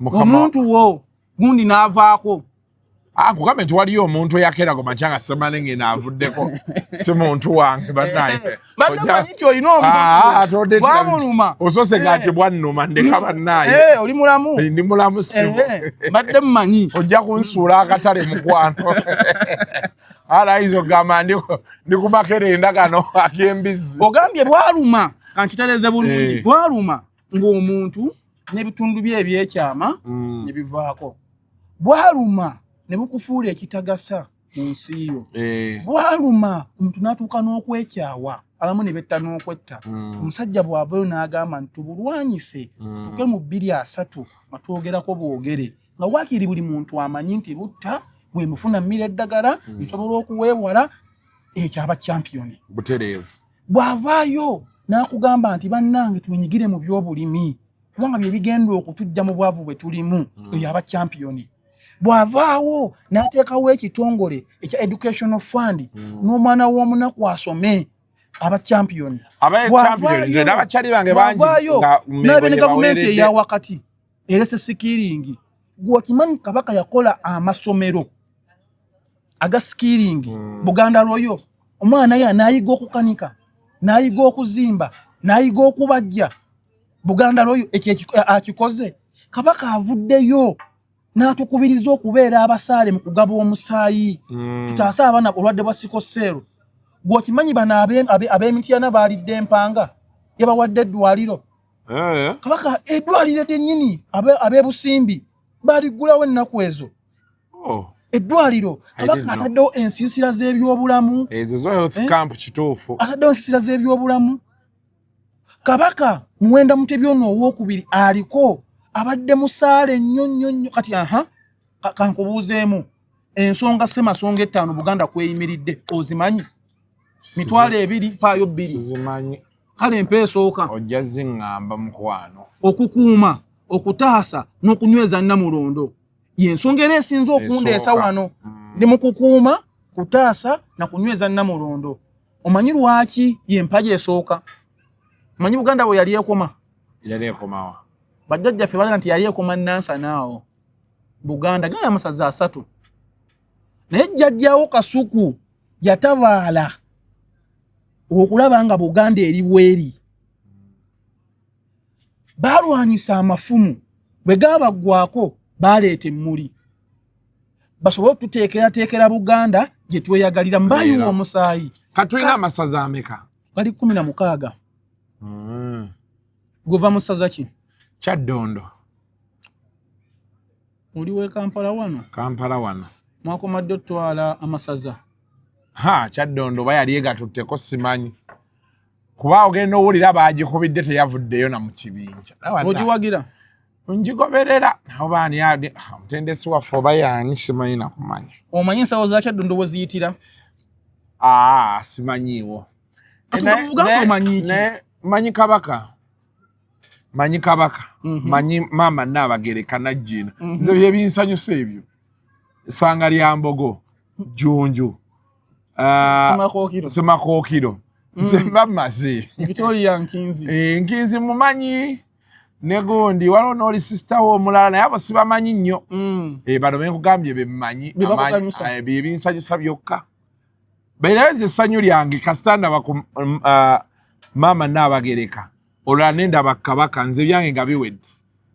Omuntu wo gundi n'avaako. Nkugambe nti waliyo omuntu eyakeera ku makya nga Ssemalenge naavuddeko, si muntu wange bannaye. Badde manyi nti olina Ah, omuntu bwamuluma. Osose gati bwannuma, ndeka bannaye. Eh, oli mulamu? Ndi mulamu, sibo. Eh, mbadde mumanyi. Ojja kunsuula akatale, mukwano. Alayinza okugamba ndi ku makerenda gano ag'embizzi. Ogambye bwaluma, kankitereze bulungi. Eh. Bwaluma ng'omuntu N'ebitundu bye ebyekyama ne bivaako. Bwaluma ne bukufuula ekitagasa mu nsi yo. Bwaluma omuntu n'atuuka n'okwekyawa, abamu ne betta n'okwetta. Omusajja bw'avayo n'agamba nti tubulwanyise, tutuuke mu 2030 nga twogerako bwogere, nga waakiri buli muntu amanyi nti butta, bwe mufuna mmira eddagala nsobola okuweewala, ekyo aba champion. Butereevu. Bw'avaayo n'akugamba nti bannange twenyigire mu byobulimi kubanga bye bigenda okutujja mu bwavu bwe tulimu, oyo aba champion. Bw'avaawo n'ateekawo ekitongole ekya educational fund n'omwana w'omunaku asome, aba champion. Aba champion. Nze n'abakyali bange bangi Bw'avaayo nga Mengo n'alaba ne gye gavumenti baweeredde. eya wakati erese skilling. Gwe okimanyi Kabaka yakola amasomero aga skilling, Buganda Royal, omwana ye n'ayiga okukanika, n'ayiga okuzimba, n'ayiga okubajja. Buganda Royal ekyo akikoze. Kabaka avuddeyo n'atukubiriza okubeera abasaale mu kugaba omusaayi, tutaase abaana obulwadde bwa sickle cell. Gwe okimanyi bano ab'emityana baalidde empanga, yabawadde eddwaliro. Kabaka eddwaliro lyennyini ab'ebusimbi baliggulawo ennaku ezo. Eddwaliro. I Kabaka didn't know. ataddewo ensiisira z'ebyobulamu. Ezo zo health Eh? camp, kituufu. Ataddewo ensiisira z'ebyobulamu. Kabaka Muwenda Mutebi ono owookubiri aliko abadde musaale nnyo nnyo nnyo. Kati aha, kankubuuzeemu ensonga ssemasonga 5 Buganda kweyimiridde, ozimanyi? 20,000, mpaayo 2. Sizimanyi. Kale empa esooka. Ojja ziŋŋamba, mukwano. Okukuuma, okutaasa n'okunyweza Nnamulondo yensonga era esinza okundeesa Esooka. wano. Ndi mu kukuuma, kutaasa na kunyweza Nnamulondo. Omanyi lwaki yempagi esooka? Omanyi Buganda bwe yali ekoma? Yali ekomawa? Bajjajjaffe balina nti yali ekoma Nansana awo. Buganda gana amasaza 3, naye jjajjawo Kasuku yatabaala okulaba nga Buganda eri bweri. Balwanyisa amafumu, bwe gaabaggwako baleeta emmuli basobole okututeekerateekera Buganda gye tweyagalira. Mbayiwa Era. omusaayi. Katulina amasaza ameka? Gali 16. Guva mu ssaza ki? Kyaddondo. Oli w'e Kampala wano? Kampala wano. Mwakomadde otwala amasaza? Ha, Kyaddondo oba yali egatutteko simanyi, kuba ogenda owulira bagikubidde teyavuddeyo na mu kibinja. Ogiwagira? Ngigoberera. Oba ani ani omutendesi waffe oba yaani, simanyi nakumanya. Omanyi ensawo za Kyaddondo we ziyitira? Aa, simanyiiwo. Kati Buganda omanyi ki? Manyi Kabaka, manyi Kabaka, manyi maama Nnaabagereka Najjina. Nze byebinsanyusa ebyo. Ssanga lya Mbogo, Jjunju, Semakookiro. Semakookiro, nze mba mmaze. Victoria Nkinzi. Eh, Nkinzi mumanyi, ne gundi waliwo n'oli sister we omulala, naye abo sibamanyi nnyo. Eh, bano benkugambye bemmanyi. Bye bakusanyusa. Bye binsanyusa byokka. Bairabeza essanyu lyange kasita ndaba ku maama Nnaabagereka, olala nendaba Kabaka, nze byange nga biwedde.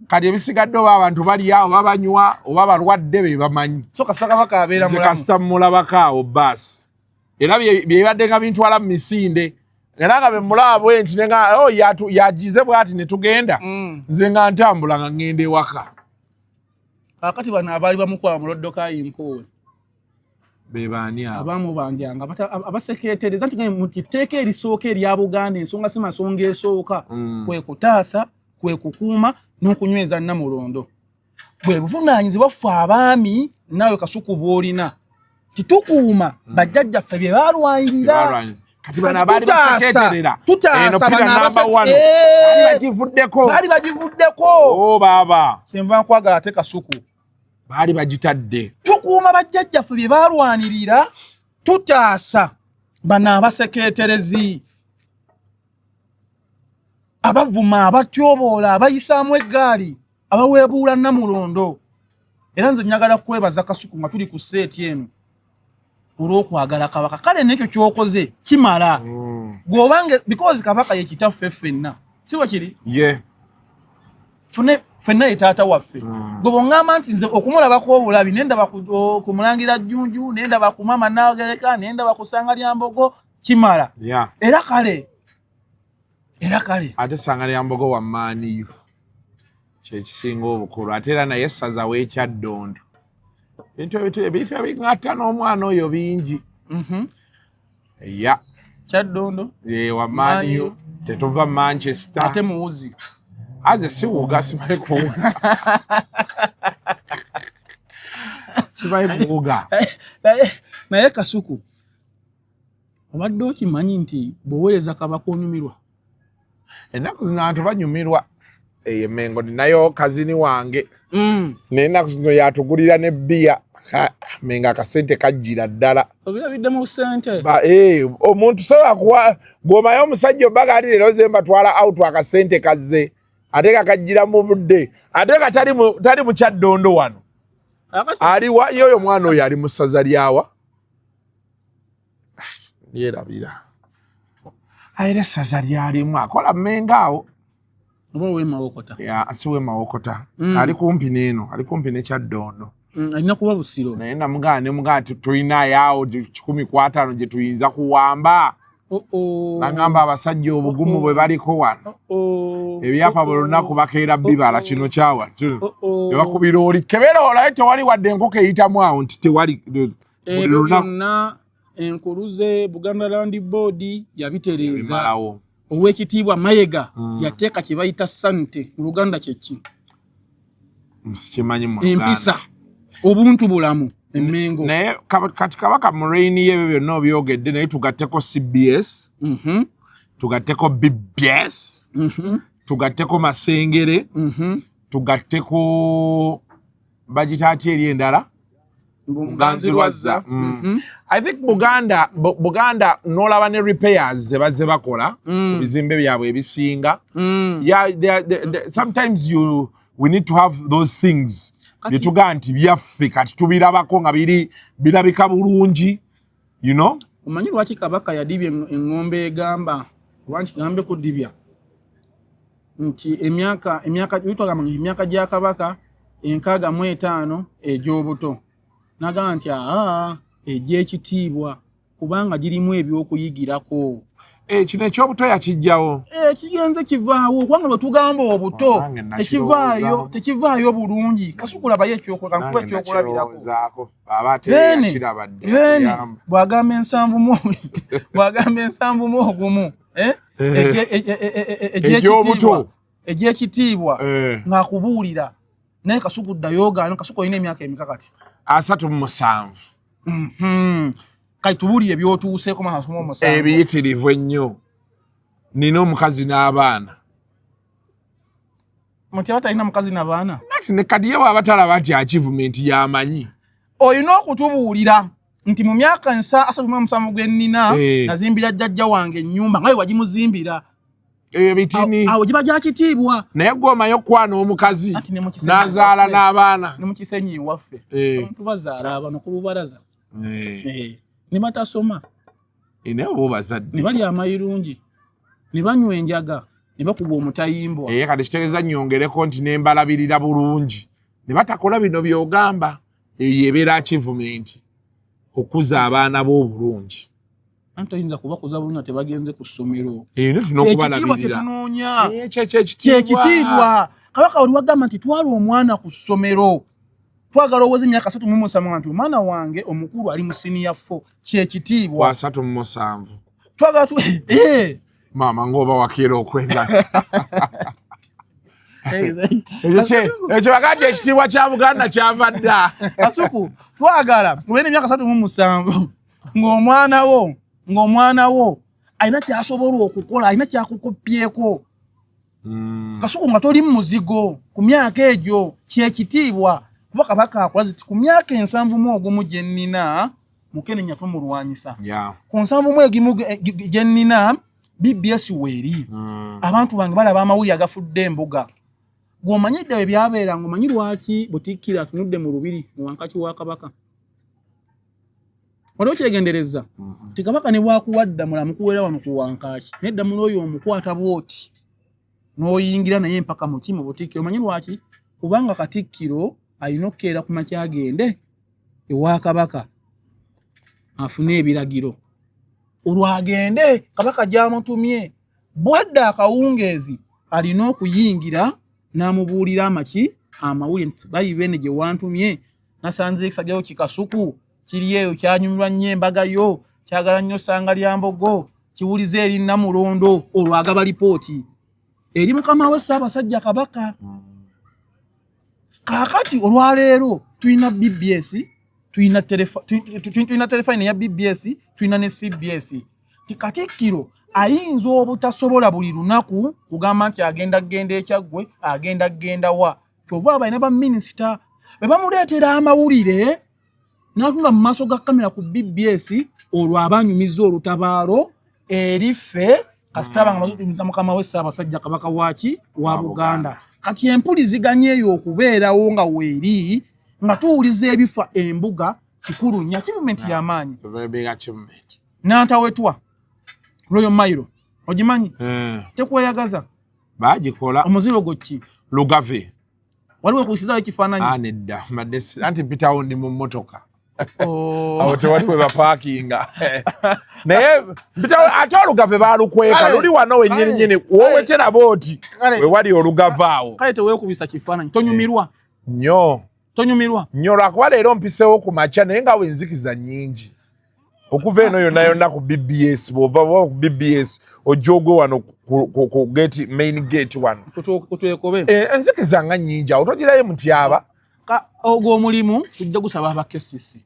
Kati ebisigadde oba abantu balya oba banywa oba balwadde be bamanyi. So kasita Kabaka abeera Nze mulamu. kasita mulabako awo baasi. Era byebadde nga bintwala mu misinde, era nga bemulaba bwe nti nenga, oh, yagize bwati ne tugenda. Nze nga ntambula nga ŋŋenda ewaka. Kaakati bano abaali bamukwaba mu loddokayi mpuwe? Be baani abo? Abamubanjanga abaseketereza nti mu tteeka erisooka erya Buganda, ensonga si masonga esooka kwe kutaasa, kwe kukuuma n'okunyweza Nnamulondo. Bwe buvunaanyizibwa ffe abaami naawe Kasuku bw'olina, titukuuma bajjajjaffe bye balwanirira. Kati bano abaali baseketerera Tutaasa eno bano pillar number one. Eh! Baali bagivuddeko. Baali bagivuddeko. Oh, baaba. Kyenva nkwagala ate Kasuku. Baali bagitadde. Tukuuma bajjajjaffe bye balwanirira, tutaasa bano abaseketerezi abavuma, abatyoboola, abayisaamu eggaali, abaweebuula Nnamulondo. Era nze njagala kwebaza Kasuku nga tuli ku set eno olw'okwagala Kabaka. Kale nekyo kyokoze kimala gwobange, because Kabaka ye kitaffe ffenna, si bwe kiri? Ye. Fune ffenna ye taata waffe. Gwe bw'oŋŋamba nti nze okumulabako obulabi, nendaba ku Mulangira Jjunju, nendaba ku maama Naagereka, nendaba ku Ssanga lya Mbogo, kimala. Era kale, era kale. Ate Ssanga lya Mbogo wa maaniyo. Kyekisinga obukulu, ate era naye essaza w'ekyaddondo, ebintu ebintu ebiŋŋatta n'omwana oyo bingi. Ya. Kyaddondo. Wa Man U, tetuva Manchester. Ate muwuzi. Aze siwuga, simanyi kuwuga, simanyi kuwuga. Naye Kasuku, obadde okimanyi nti bw'oweereza Kabaka onyumirwa? Ennaku zino abantu banyumirwa. Eyo emengo ninayo cousin wange, naye ennaku zino yatugulira ne bbiya. Mengo akasente kajjira ddala. Obirabidde mu ssente. Omuntu sobola kuwa gwomaye omusajja obaga ati leero ze mbatwala out, akasente kazze, ate kakajjira mu budde, ate nga tali mu Kyaddondo wano. Aliwa ye oyo omwana oyo? Ali mu ssaza lyawa? Yerabira era essaza lyalimu, akola Mmengo awo. Oba ow'emawokota? Si w'emawokota. Ali kumpi n'eno, ali kumpi ne Kyaddondo. Alina kuba Busiro. Naye namugaa nemugaa nti tulinayo awo 150 gye tuyinza kuwamba. Nagamba abasajja obugumu bwe baliko wano, ebyapa buli lunaku bakeera bibala, kino kyawa ne bakubira oli kebera olaye tewali wadde enkoko eyitamu awo nti tewali buli Ebyo lunaku. byonna enkuluze Buganda Land Board yabitereeza. Bimalawo. Owekitiibwa Mayega yateeka kye bayita sante mu Luganda kyeki? Sikimanyi mu Luganda. Empisa, obuntu bulamu emmengo. Naye kati Kabaka mu reign ye, ebyo byonna obyogedde, naye tugatteko CBS, tugatteko BBS, tugatteko Masengere, tugatteko bagita ati eri endala, Muganzirwazza. I think Buganda, Buganda nolaba ne repairs ze bazze bakola ku bizimbe byabwe ebisinga. Yeah, sometimes you we need to have those things byetugaa nti byaffe, kati tubirabako nga biri birabika bulungi. Omanyi lwaki Kabaka yadibya eŋŋombe egamba, oba nkigambe kudibya, nti emyaka twagamba nti emyaka gya Kabaka 65 egy'obuto, nagamba nti aa egy'ekitiibwa, kubanga girimu ebyokuyigirako. Eh, kino ekyobuto yakijjawo. Eh, kigenze kivaawo, kubanga bwe tugamba obuto Nange tekivaayo, nakirowoozaako. tekivaayo bulungi. Kasuku, labayo kankuba Nange ekyokulabirako. nakirowoozaako. Aba ate Beene yakirabadde Beene yakuyamba. bw'agamba 71, eh? Egy'obuto. Egy'ekitiibwa, egy'ekitiibwa, ng'akubuulira. Naye Kasuku, ddayo ogaano. Kasuku, olina emyaka emika kati? 37. Kati tubuulire by'otuuseeko mu 37. Ebiyitirivu ennyo, nina omukazi n'abaana. Muti aba talina mukazi nabaana. Ati ne kati ye bw'aba talaba nti achievement y'amanyi. Olina okutubuulira nti mu myaka 37 gwe nnina, nazimbira jjajja wange ennyumba nga bwe wagimuzimbira. Ebyo bitini. Awo giba gya kitiibwa. Naye gwe omanyi okukwana omukazi Anti ne mu Kisenyi n'azaala ewaffe. n'abaana. Ne mu Kisenyi ewaffe, abantu bazaala abano ku lubalaza. Ne batasoma. Naye oba obazadde. Ne balya amayirungi, ne banywa enjaga, ne bakuba omutayimbwa. Kati kitegeeza nyongereko nti nembalabirira bulungi ne batakola bino by'ogamba, eyo ebeera achievement, okuza abaana b'obulungi. Anti toyinza kubakuza bulungi nga tebagenze ku ssomero. Eyo tulina Kyekitiibwa okubalabirira. kyetunoonya. Kyekyo ekitiibwa. Kyekitiibwa. Kabaka oli wagamba nti twala omwana ku ssomero, twagala oweze emyaka 37 nti omwana wange omukulu ali mu senior four, kyekitiibwa. 37. Twagala tu Maama, ng'oba wakeera okwenda. Ekyo bagati ekitiibwa kya Buganda kyava dda. Kasuku, twagala ube emyaka 37 ng'omwana wo alina kyasobola okukola, alina kyakukopyeko. Kasuku, nga toli mu muzigo ku myaka egyo, kyekitiibwa. Kuba Kabaka akola ziti ku myaka 71 gye nnina, mukenenya tumulwanyisa. Ku 71 gye nnina, BBS weeri, abantu bange balaba amawulire agafudde embuga. Gw'omanyi edda bwe byabeera, ng'omanyi lwaki Butikkiro atunudde mu lubiri mu wankaki wa Kabaka? Wali okyegendereza nti Kabaka ne bwakuwa ddamula, amukuweera wano ku wankaaki, naye ddamula oyo omukwata bwoti n'oyingira naye mpaka muki mu Butikkiro. Omanyi lwaki? Kubanga Katikkiro alina okukeera ku makya agende ewa Kabaka afune ebiragiro, olwo agende Kabaka gy'amutumye. Bwadda akawungeezi alina okuyingira. N'amubuulira amaki amawulire nti bayi Beene gye wantumye nasanze ekisajjayo kikasuku kiri eyo kyanyumirwa nnyo embaga yo, kyagala nnyo ssanga lya mbogo, kiwuliza eri Namulondo. Olwo agaba lipooti eri mukama we Ssaabasajja Kabaka. Kaakati olwaleero tulina BBS, tulina terefayina eya BBS, tulina ne CBS. Ti Katikkiro ayinza obutasobola buli lunaku kugamba nti agenda kugenda ekyaggwe, agenda kugenda wa. Kyova abalina baminisita bwe bamuleetera amawulire n'atunula mu maaso ga kamera ku BBS, olwo aba anyumiza olutabaalo eri ffe kasita abanga batutumiza mukama we Ssaabasajja Kabaka waki wa Buganda. Kati empuliziganya eyo okubeerawo nga weeri nga tuwuliza ebifa embuga kikulu nnyo, achievement y'amaanyi. It's a very big achievement. Nantawetwa Royal Mailo ogimanyi? Tekweyagaza. Bagikola. Omuziro gwo ki? Lugave. Waliwo ekusizayo ekifaananyi? Ah, nedda, mbadde anti mpitawo ndi mu mmotoka. Oh. Awo tewali we bapaakinga, naye mpitawo. Ate olugave baalukweka, luli wano wennyini nyini wowetera booti we wali olugave awo. Kale teweekubisa kifaananyi, tonyumirwa? Nnyo. Tonyumirwa? Nnyo, lwakuba leero mpisewo ku makya, naye nga wenzikiza nnyingi okuva eno yonna yonna ku BBS. Bw'ova ku BBS ojja ogwe wano ku gate, main gate wano. Kutwekobe. Enzikiza nga nnyingi awo, togirayo mutyaba. Ogwo omulimu tujja gusaba aba KCC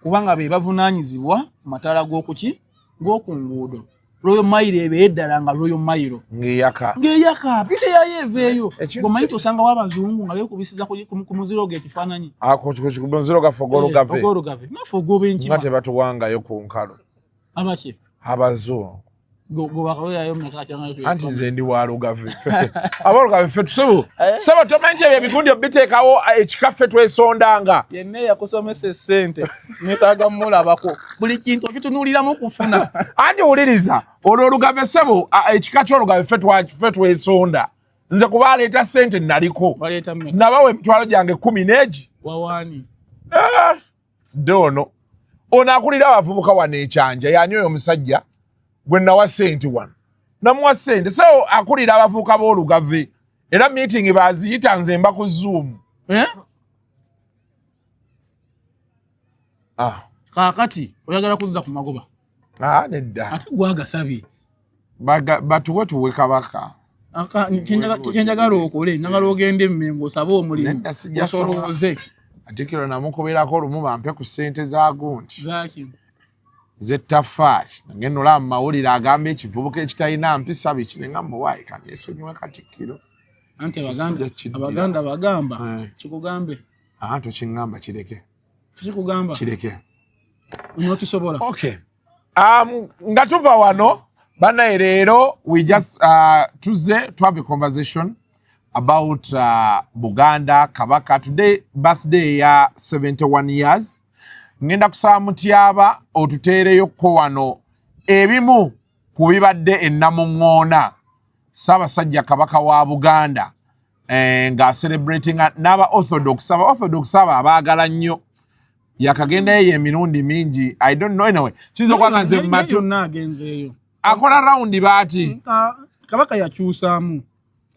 kubanga be bavunaanyizibwa ku mataala g'okuki g'oku nguudo. Royal Mailo ebeera eddala nga Royal Mailo. Ng'eyaka. Ng'eyaka, bite yayo eveeyo. Ekintu Gomanyi tosangawo abazungu nga beekubisiza ku muziro g'ekifaananyi. Ako ku muziro gaffe ogw'olugave. Ogw'olugave naffe ogoba nga enkima. Tebatuwangayo ku nkalu. Abaki? Abazungu. Gobakaweerayo meka? Anti nze ndi wa lugave. Abalugave ffe tusebo sebo, tomanyi ebyo ebigundi obiteekawo ekika, ffe twesondanga. Yenna eyakusomesa essente neetaaga mulabako, buli kintu okitunuuliramu kufuna. Anti wuliriza, olwo olugave sebo, ekika ky'olugave ffe twesonda. Nze kuba aleeta ssente naliko. Baleeta mmeka? Nabawa emitwalo gyange 10 n'egi. Wawaani? Dde ono ono akulira abavubuka wano ekyanja, yani oyo omusajja gwe nawa ssente wano, namuwa ssente. So akulira abavubuka b'olugave, era meeting baziyita nze mba ku Zoom. Eh? Ah. Kaakati oyagala kuzza ku magoba? Ah, nedda. Ate gwagasabye. Batuwe, tuwe kabaka. Kyenjagala okole, njagala ogende emmengo osabe omulimu. Nedda, sijja soma. Osolooze. Katikkiro namukuberako olumu bampe ku ssente za gundi Zaki? Z'ettafaali. Ngenda olaba mu mawulire agamba ekivubuka ekitalina mpisa biki, nenga muwaayi kanesonyiwe katikkiro. Anti Sijja abaganda kiddira. Abaganda bagamba Eh. kikugambe. Ah, tokiŋŋamba, kireke. Kikugamba. Kireke. Nokisobola. Okay, nga tuva wano banaye, leero we just tuze to have a conversation about Buganda, Kabaka. Today birthday ya 71 years. Ngenda kusaba Mutyaba otuteereyokko wano ebimu ku bibadde ennamuŋŋoona Ssaabasajja Kabaka wa Buganda ng'acelebratinga n'aba Orthodox. Aba Orthodox abo abaagala nnyo, yakagendayo eyo emirundi mingi. I don't know, anyway kiyinza okuba nga nze matu. Yonna agenzeeyo. Akola rawundi baati. Kabaka yakyusaamu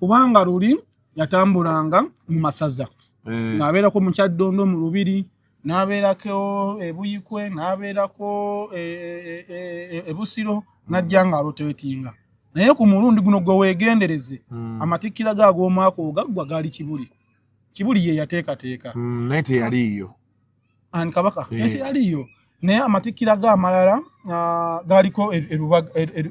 kubanga luli yatambulanga mu masaza, ng'abeerako mu Kyaddondo mu Lubiri, n'abeerako ebuyikwe, n'abeerako ebusiro, n'ajja ng'arotatinga. Naye ku mulundi guno gwe weegendereze, amatikkira ge ag'omwaka ogaggwa gaali Kibuli. Kibuli ye yateekateeka. Naye teyaliiyo. Ani, Kabaka? Eh. Naye teyaliiyo, naye amatikkira ge amalala gaaliko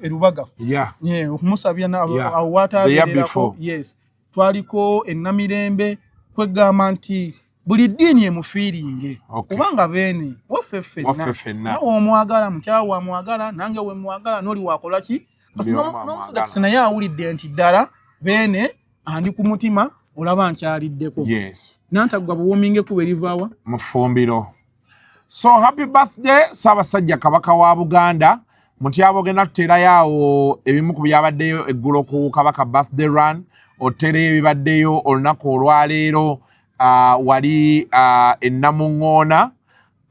erubaga. Yeah, okumusabira awo The year watabeererako. before. Yes, twaliko enamirembe kwegamba nti buli ddiini emufiiringe kubanga Beene waffe Waffe ffenna. ffenna. Nawe omwagala, mukyawa wamwagala, nange wemwagala, n'oli wakola ki. Buli omu amwagala. N'Omufudakisi naye awulidde nti ddala Beene andi ku mutima, olaba nkyaliddeko. Nantaggwa buwoominga ekkuba erivaawa. Mu ffumbiro. So happy birthday Ssaabasajja Kabaka wa Buganda. Mutyaba ogenda tuteerayo awo ebimu ku byabaddeyo eggulo ku Kabaka birthday run, otuteereyo ebibaddeyo olunaku olwaleero wali ennamuŋŋoona,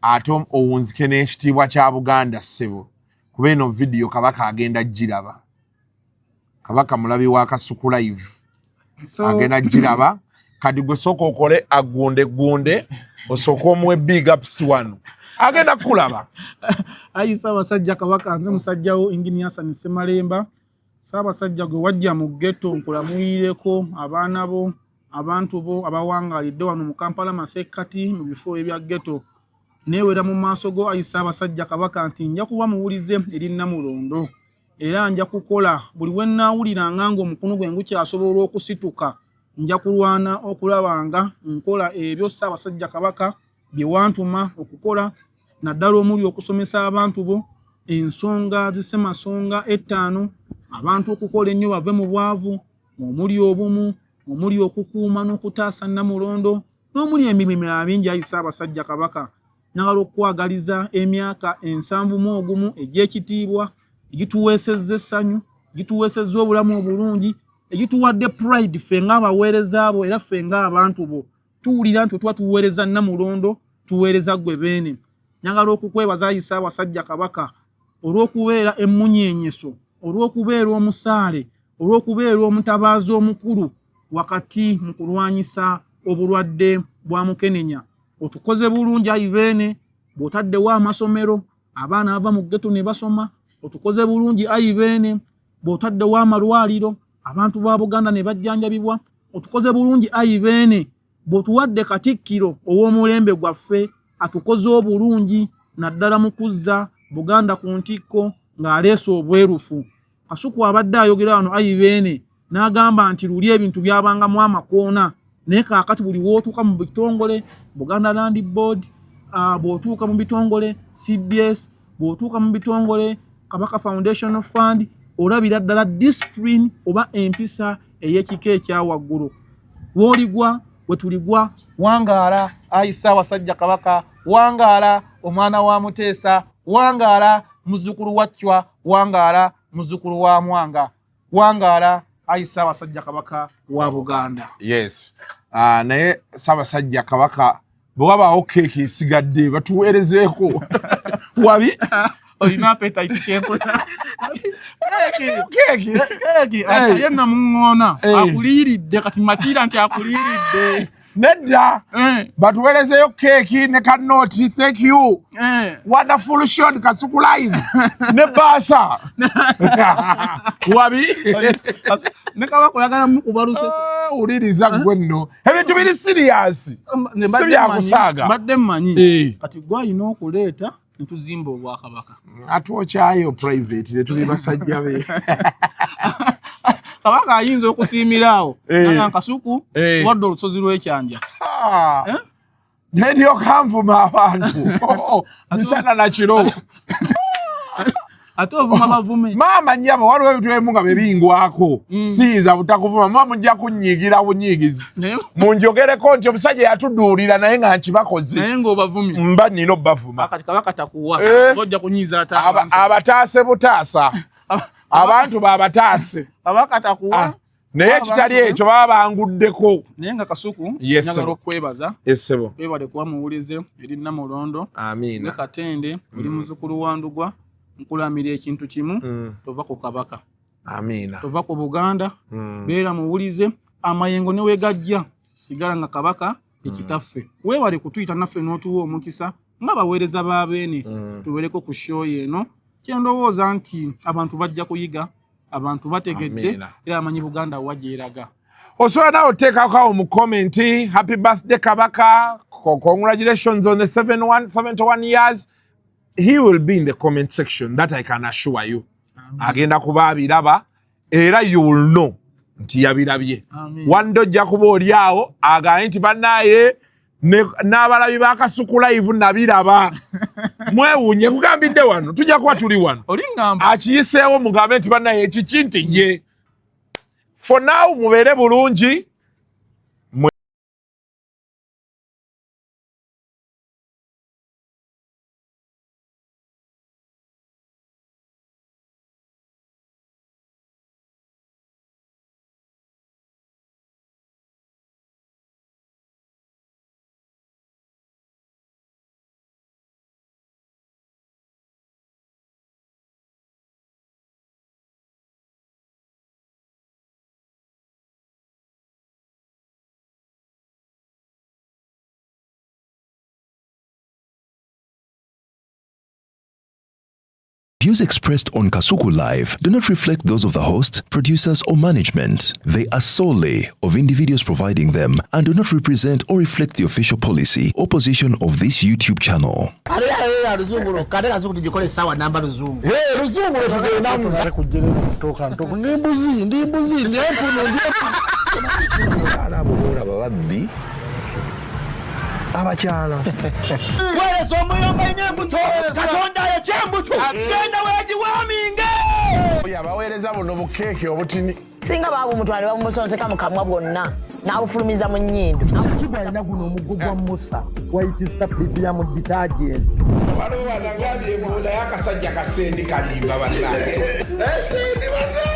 ate owunzike n'ekitiibwa kya Buganda ssebo, kuba eno vidiyo Kabaka agenda giraba. Kabaka mulabi wa Kasuku Live. Agenda giraba. Kati gwe sooka okole agunde gunde, osooka omuwe big ups wano, agenda kukulaba. Ayi Ssaabasajja Kabaka, nze musajjawo Ingini Hassan Ssemalemba. Ssaabasajja, gwe wajja mu ghetto, nkulamuyireko abaana bo, abantu bo abawangaalidde wano mu Kampala masekkati mu bifo ebya ghetto. Neewera mu maaso go, ayi Ssaabasajja Kabaka, nti nja kuba muwulize eri Nnamulondo, era nja kukola buli we nnaawuliranga ng'omukono gwe ngukyasobola okusituka. Nja kulwana okulaba nga nkola ebyo Ssaabasajja Kabaka bye wantuma okukola, naddala omuli okusomesa abantu bo ensonga zissemasonga 5, abantu okukola ennyo bave mu bwavu, omuli obumu, omuli okukuuma n'okutaasa Nnamulondo, n'omuli emirimu emirala mingi. Ayi Ssaabasajja Kabaka, njagala okukwagaliza emyaka 71 egy'ekitiibwa, egituweesezza essanyu, egituweesezza obulamu obulungi, egituwadde pride ffe ng'abaweereza bo, era ffe ng'abantu bo tuwulira nti tuba tuweereza Nnamulondo, tuweereza ggwe Beene. Njagala okukwebaza, ayi Ssaabasajja Kabaka, olw'okubeera emmunyeenyeso, olw'okubeera omusaale, olw'okubeera omutabaazi omukulu wakati mu kulwanyisa obulwadde bwa mukenenya. Otukoze bulungi, ayi Beene, bw'otaddewo amasomero, abaana bava mu ghetto ne basoma. Otukoze bulungi, ayi Beene, bw'otaddewo amalwaliro, abantu ba Buganda ne bajjanjabibwa. Otukoze bulungi, ayi Beene, bw'otuwadde Katikkiro ow'omulembe gwaffe, atukoze obulungi naddala mu kuzza Buganda ku ntikko ng'aleese obwerufu. Kasuku abadde ayogera wano, ayi Beene, n'agamba nti luli ebintu byabangamu amakoona, naye kaakati buli w'otuuka mu bitongole Buganda Land Board, bw'otuuka mu bitongole CBS, bw'otuuka mu bitongole Kabaka Foundation Fund, olabira ddala discipline oba empisa ey'ekika ekya waggulu. W'oligwa we tuligwa. Wangaala, ayi Ssaabasajja Kabaka, wangaala omwana wa Muteesa, wangaala muzzukulu wa Ccwa, wangaala muzzukulu wa Mwanga, wangaala ayi Ssaabasajja Kabaka wa Buganda. Yes. Naye Ssaabasajja Kabaka, bwe wabaawo keeki esigadde batuweerezeeko wabi. Olina appetite kyenkola. Keeki. Keeki ye namuŋŋoona akuliiridde kati matiira nti akuliiridde. Nedda, batuweerezeyo keeki ne kanooti. Thank you. Wonderful shot, Kasuku Live ne baasa wabi. Ne Kabaka oyagala mukuba luseke. Wuliriza gwe nno, ebintu biri serious, si byakusaaga. Mbadde mmanyi kati gwe alina okuleeta netuzimba obwakabaka. Atwokyayo private netuli basajja be. Kabaka ayinza okusiimira awo nga Kasuku wadde olusozi lw'ekyanja. Naye ndyoka nvuma abantu misana na kiro. Ate ovuma bavume. Maama nnyabo, waliwo ebintu ebimu nga bebingwako, siyinza butakuvuma. Muba mujja kunyiigira bunyiigizi, munjogereko nti omusajja yatuduulira, naye nga nkibakoze. Naye ng'obavumye. Mba nina obbavuma. Kati Kabaka takuwa, ojja kunyiiza ate abantu. Abataase butaasa, abantu babataase. Kabaka takuwa. Naye ekitali ekyo baba banguddeko. Naye nga Kasuku, Yes, njagala sir. okwebaza. Essebo. Webale kuba muwulize eri Nnamulondo. Amiina. Ne Katende, oli muzzukulu wa Ndugwa, nkulamira ekintu kimu: tova ku Kabaka, Amiina. tova ku Buganda, beera muwulize. Amayengo ne wegajja, sigala nga Kabaka ekitaffe. Weewale kutuyita naffe n'otuwa omukisa nga baweereza ba Beene tubeereko ku show eno. Kyendowooza nti abantu bajja kuyiga, abantu bategedde Amiina. era amanyi Buganda wa gyeraga. Osobola nawe oteekako awo mu comment, "Happy birthday Kabaka, congratulations on the 71, 71 years." He will be in the comment section, that I can assure you. Agenda kuba abiraba, era you will know nti yabirabye. Wande ojja kuba oli awo agambe nti bannaaye n'abalabi ba Kasuku Live nabiraba, mwewuunye kugambidde wano tujja kuba tuli wano. Oliŋŋamba. Akiyiseewo mugambe nti bannaye ekiki nti ye. For now, mubeere bulungi. Views expressed on Kasuku Live do not reflect those of the host, producers, or management. They are solely of individuals providing them and do not represent or reflect the official policy or position of this YouTube channel. Ate luzungu lwokka, ate Kasuku tugikola essaawa namba luzungu. Luzungu lwetugendamu. Kujjerera ntoka ndi mbuzi, ndi mbuzi, ndi empunu, ndi Abakyala abo boolaba babbi abakyala. Weereza omuyomba nnyo embuto, Katonda ayokya embuto, genda weegiwaaminge. Abaweereza buno bukeeke obutini. Singa baabumutwala ne babumusonseka mu kamwa bwonna n'abufulumiza mu nnyindo. Kigwa alina guno omuggo gwa Musa, White Star Premium detergent. Waliwo wanagambye mbu naye akasajja kasendi kalimba, bannange, sendi bannange.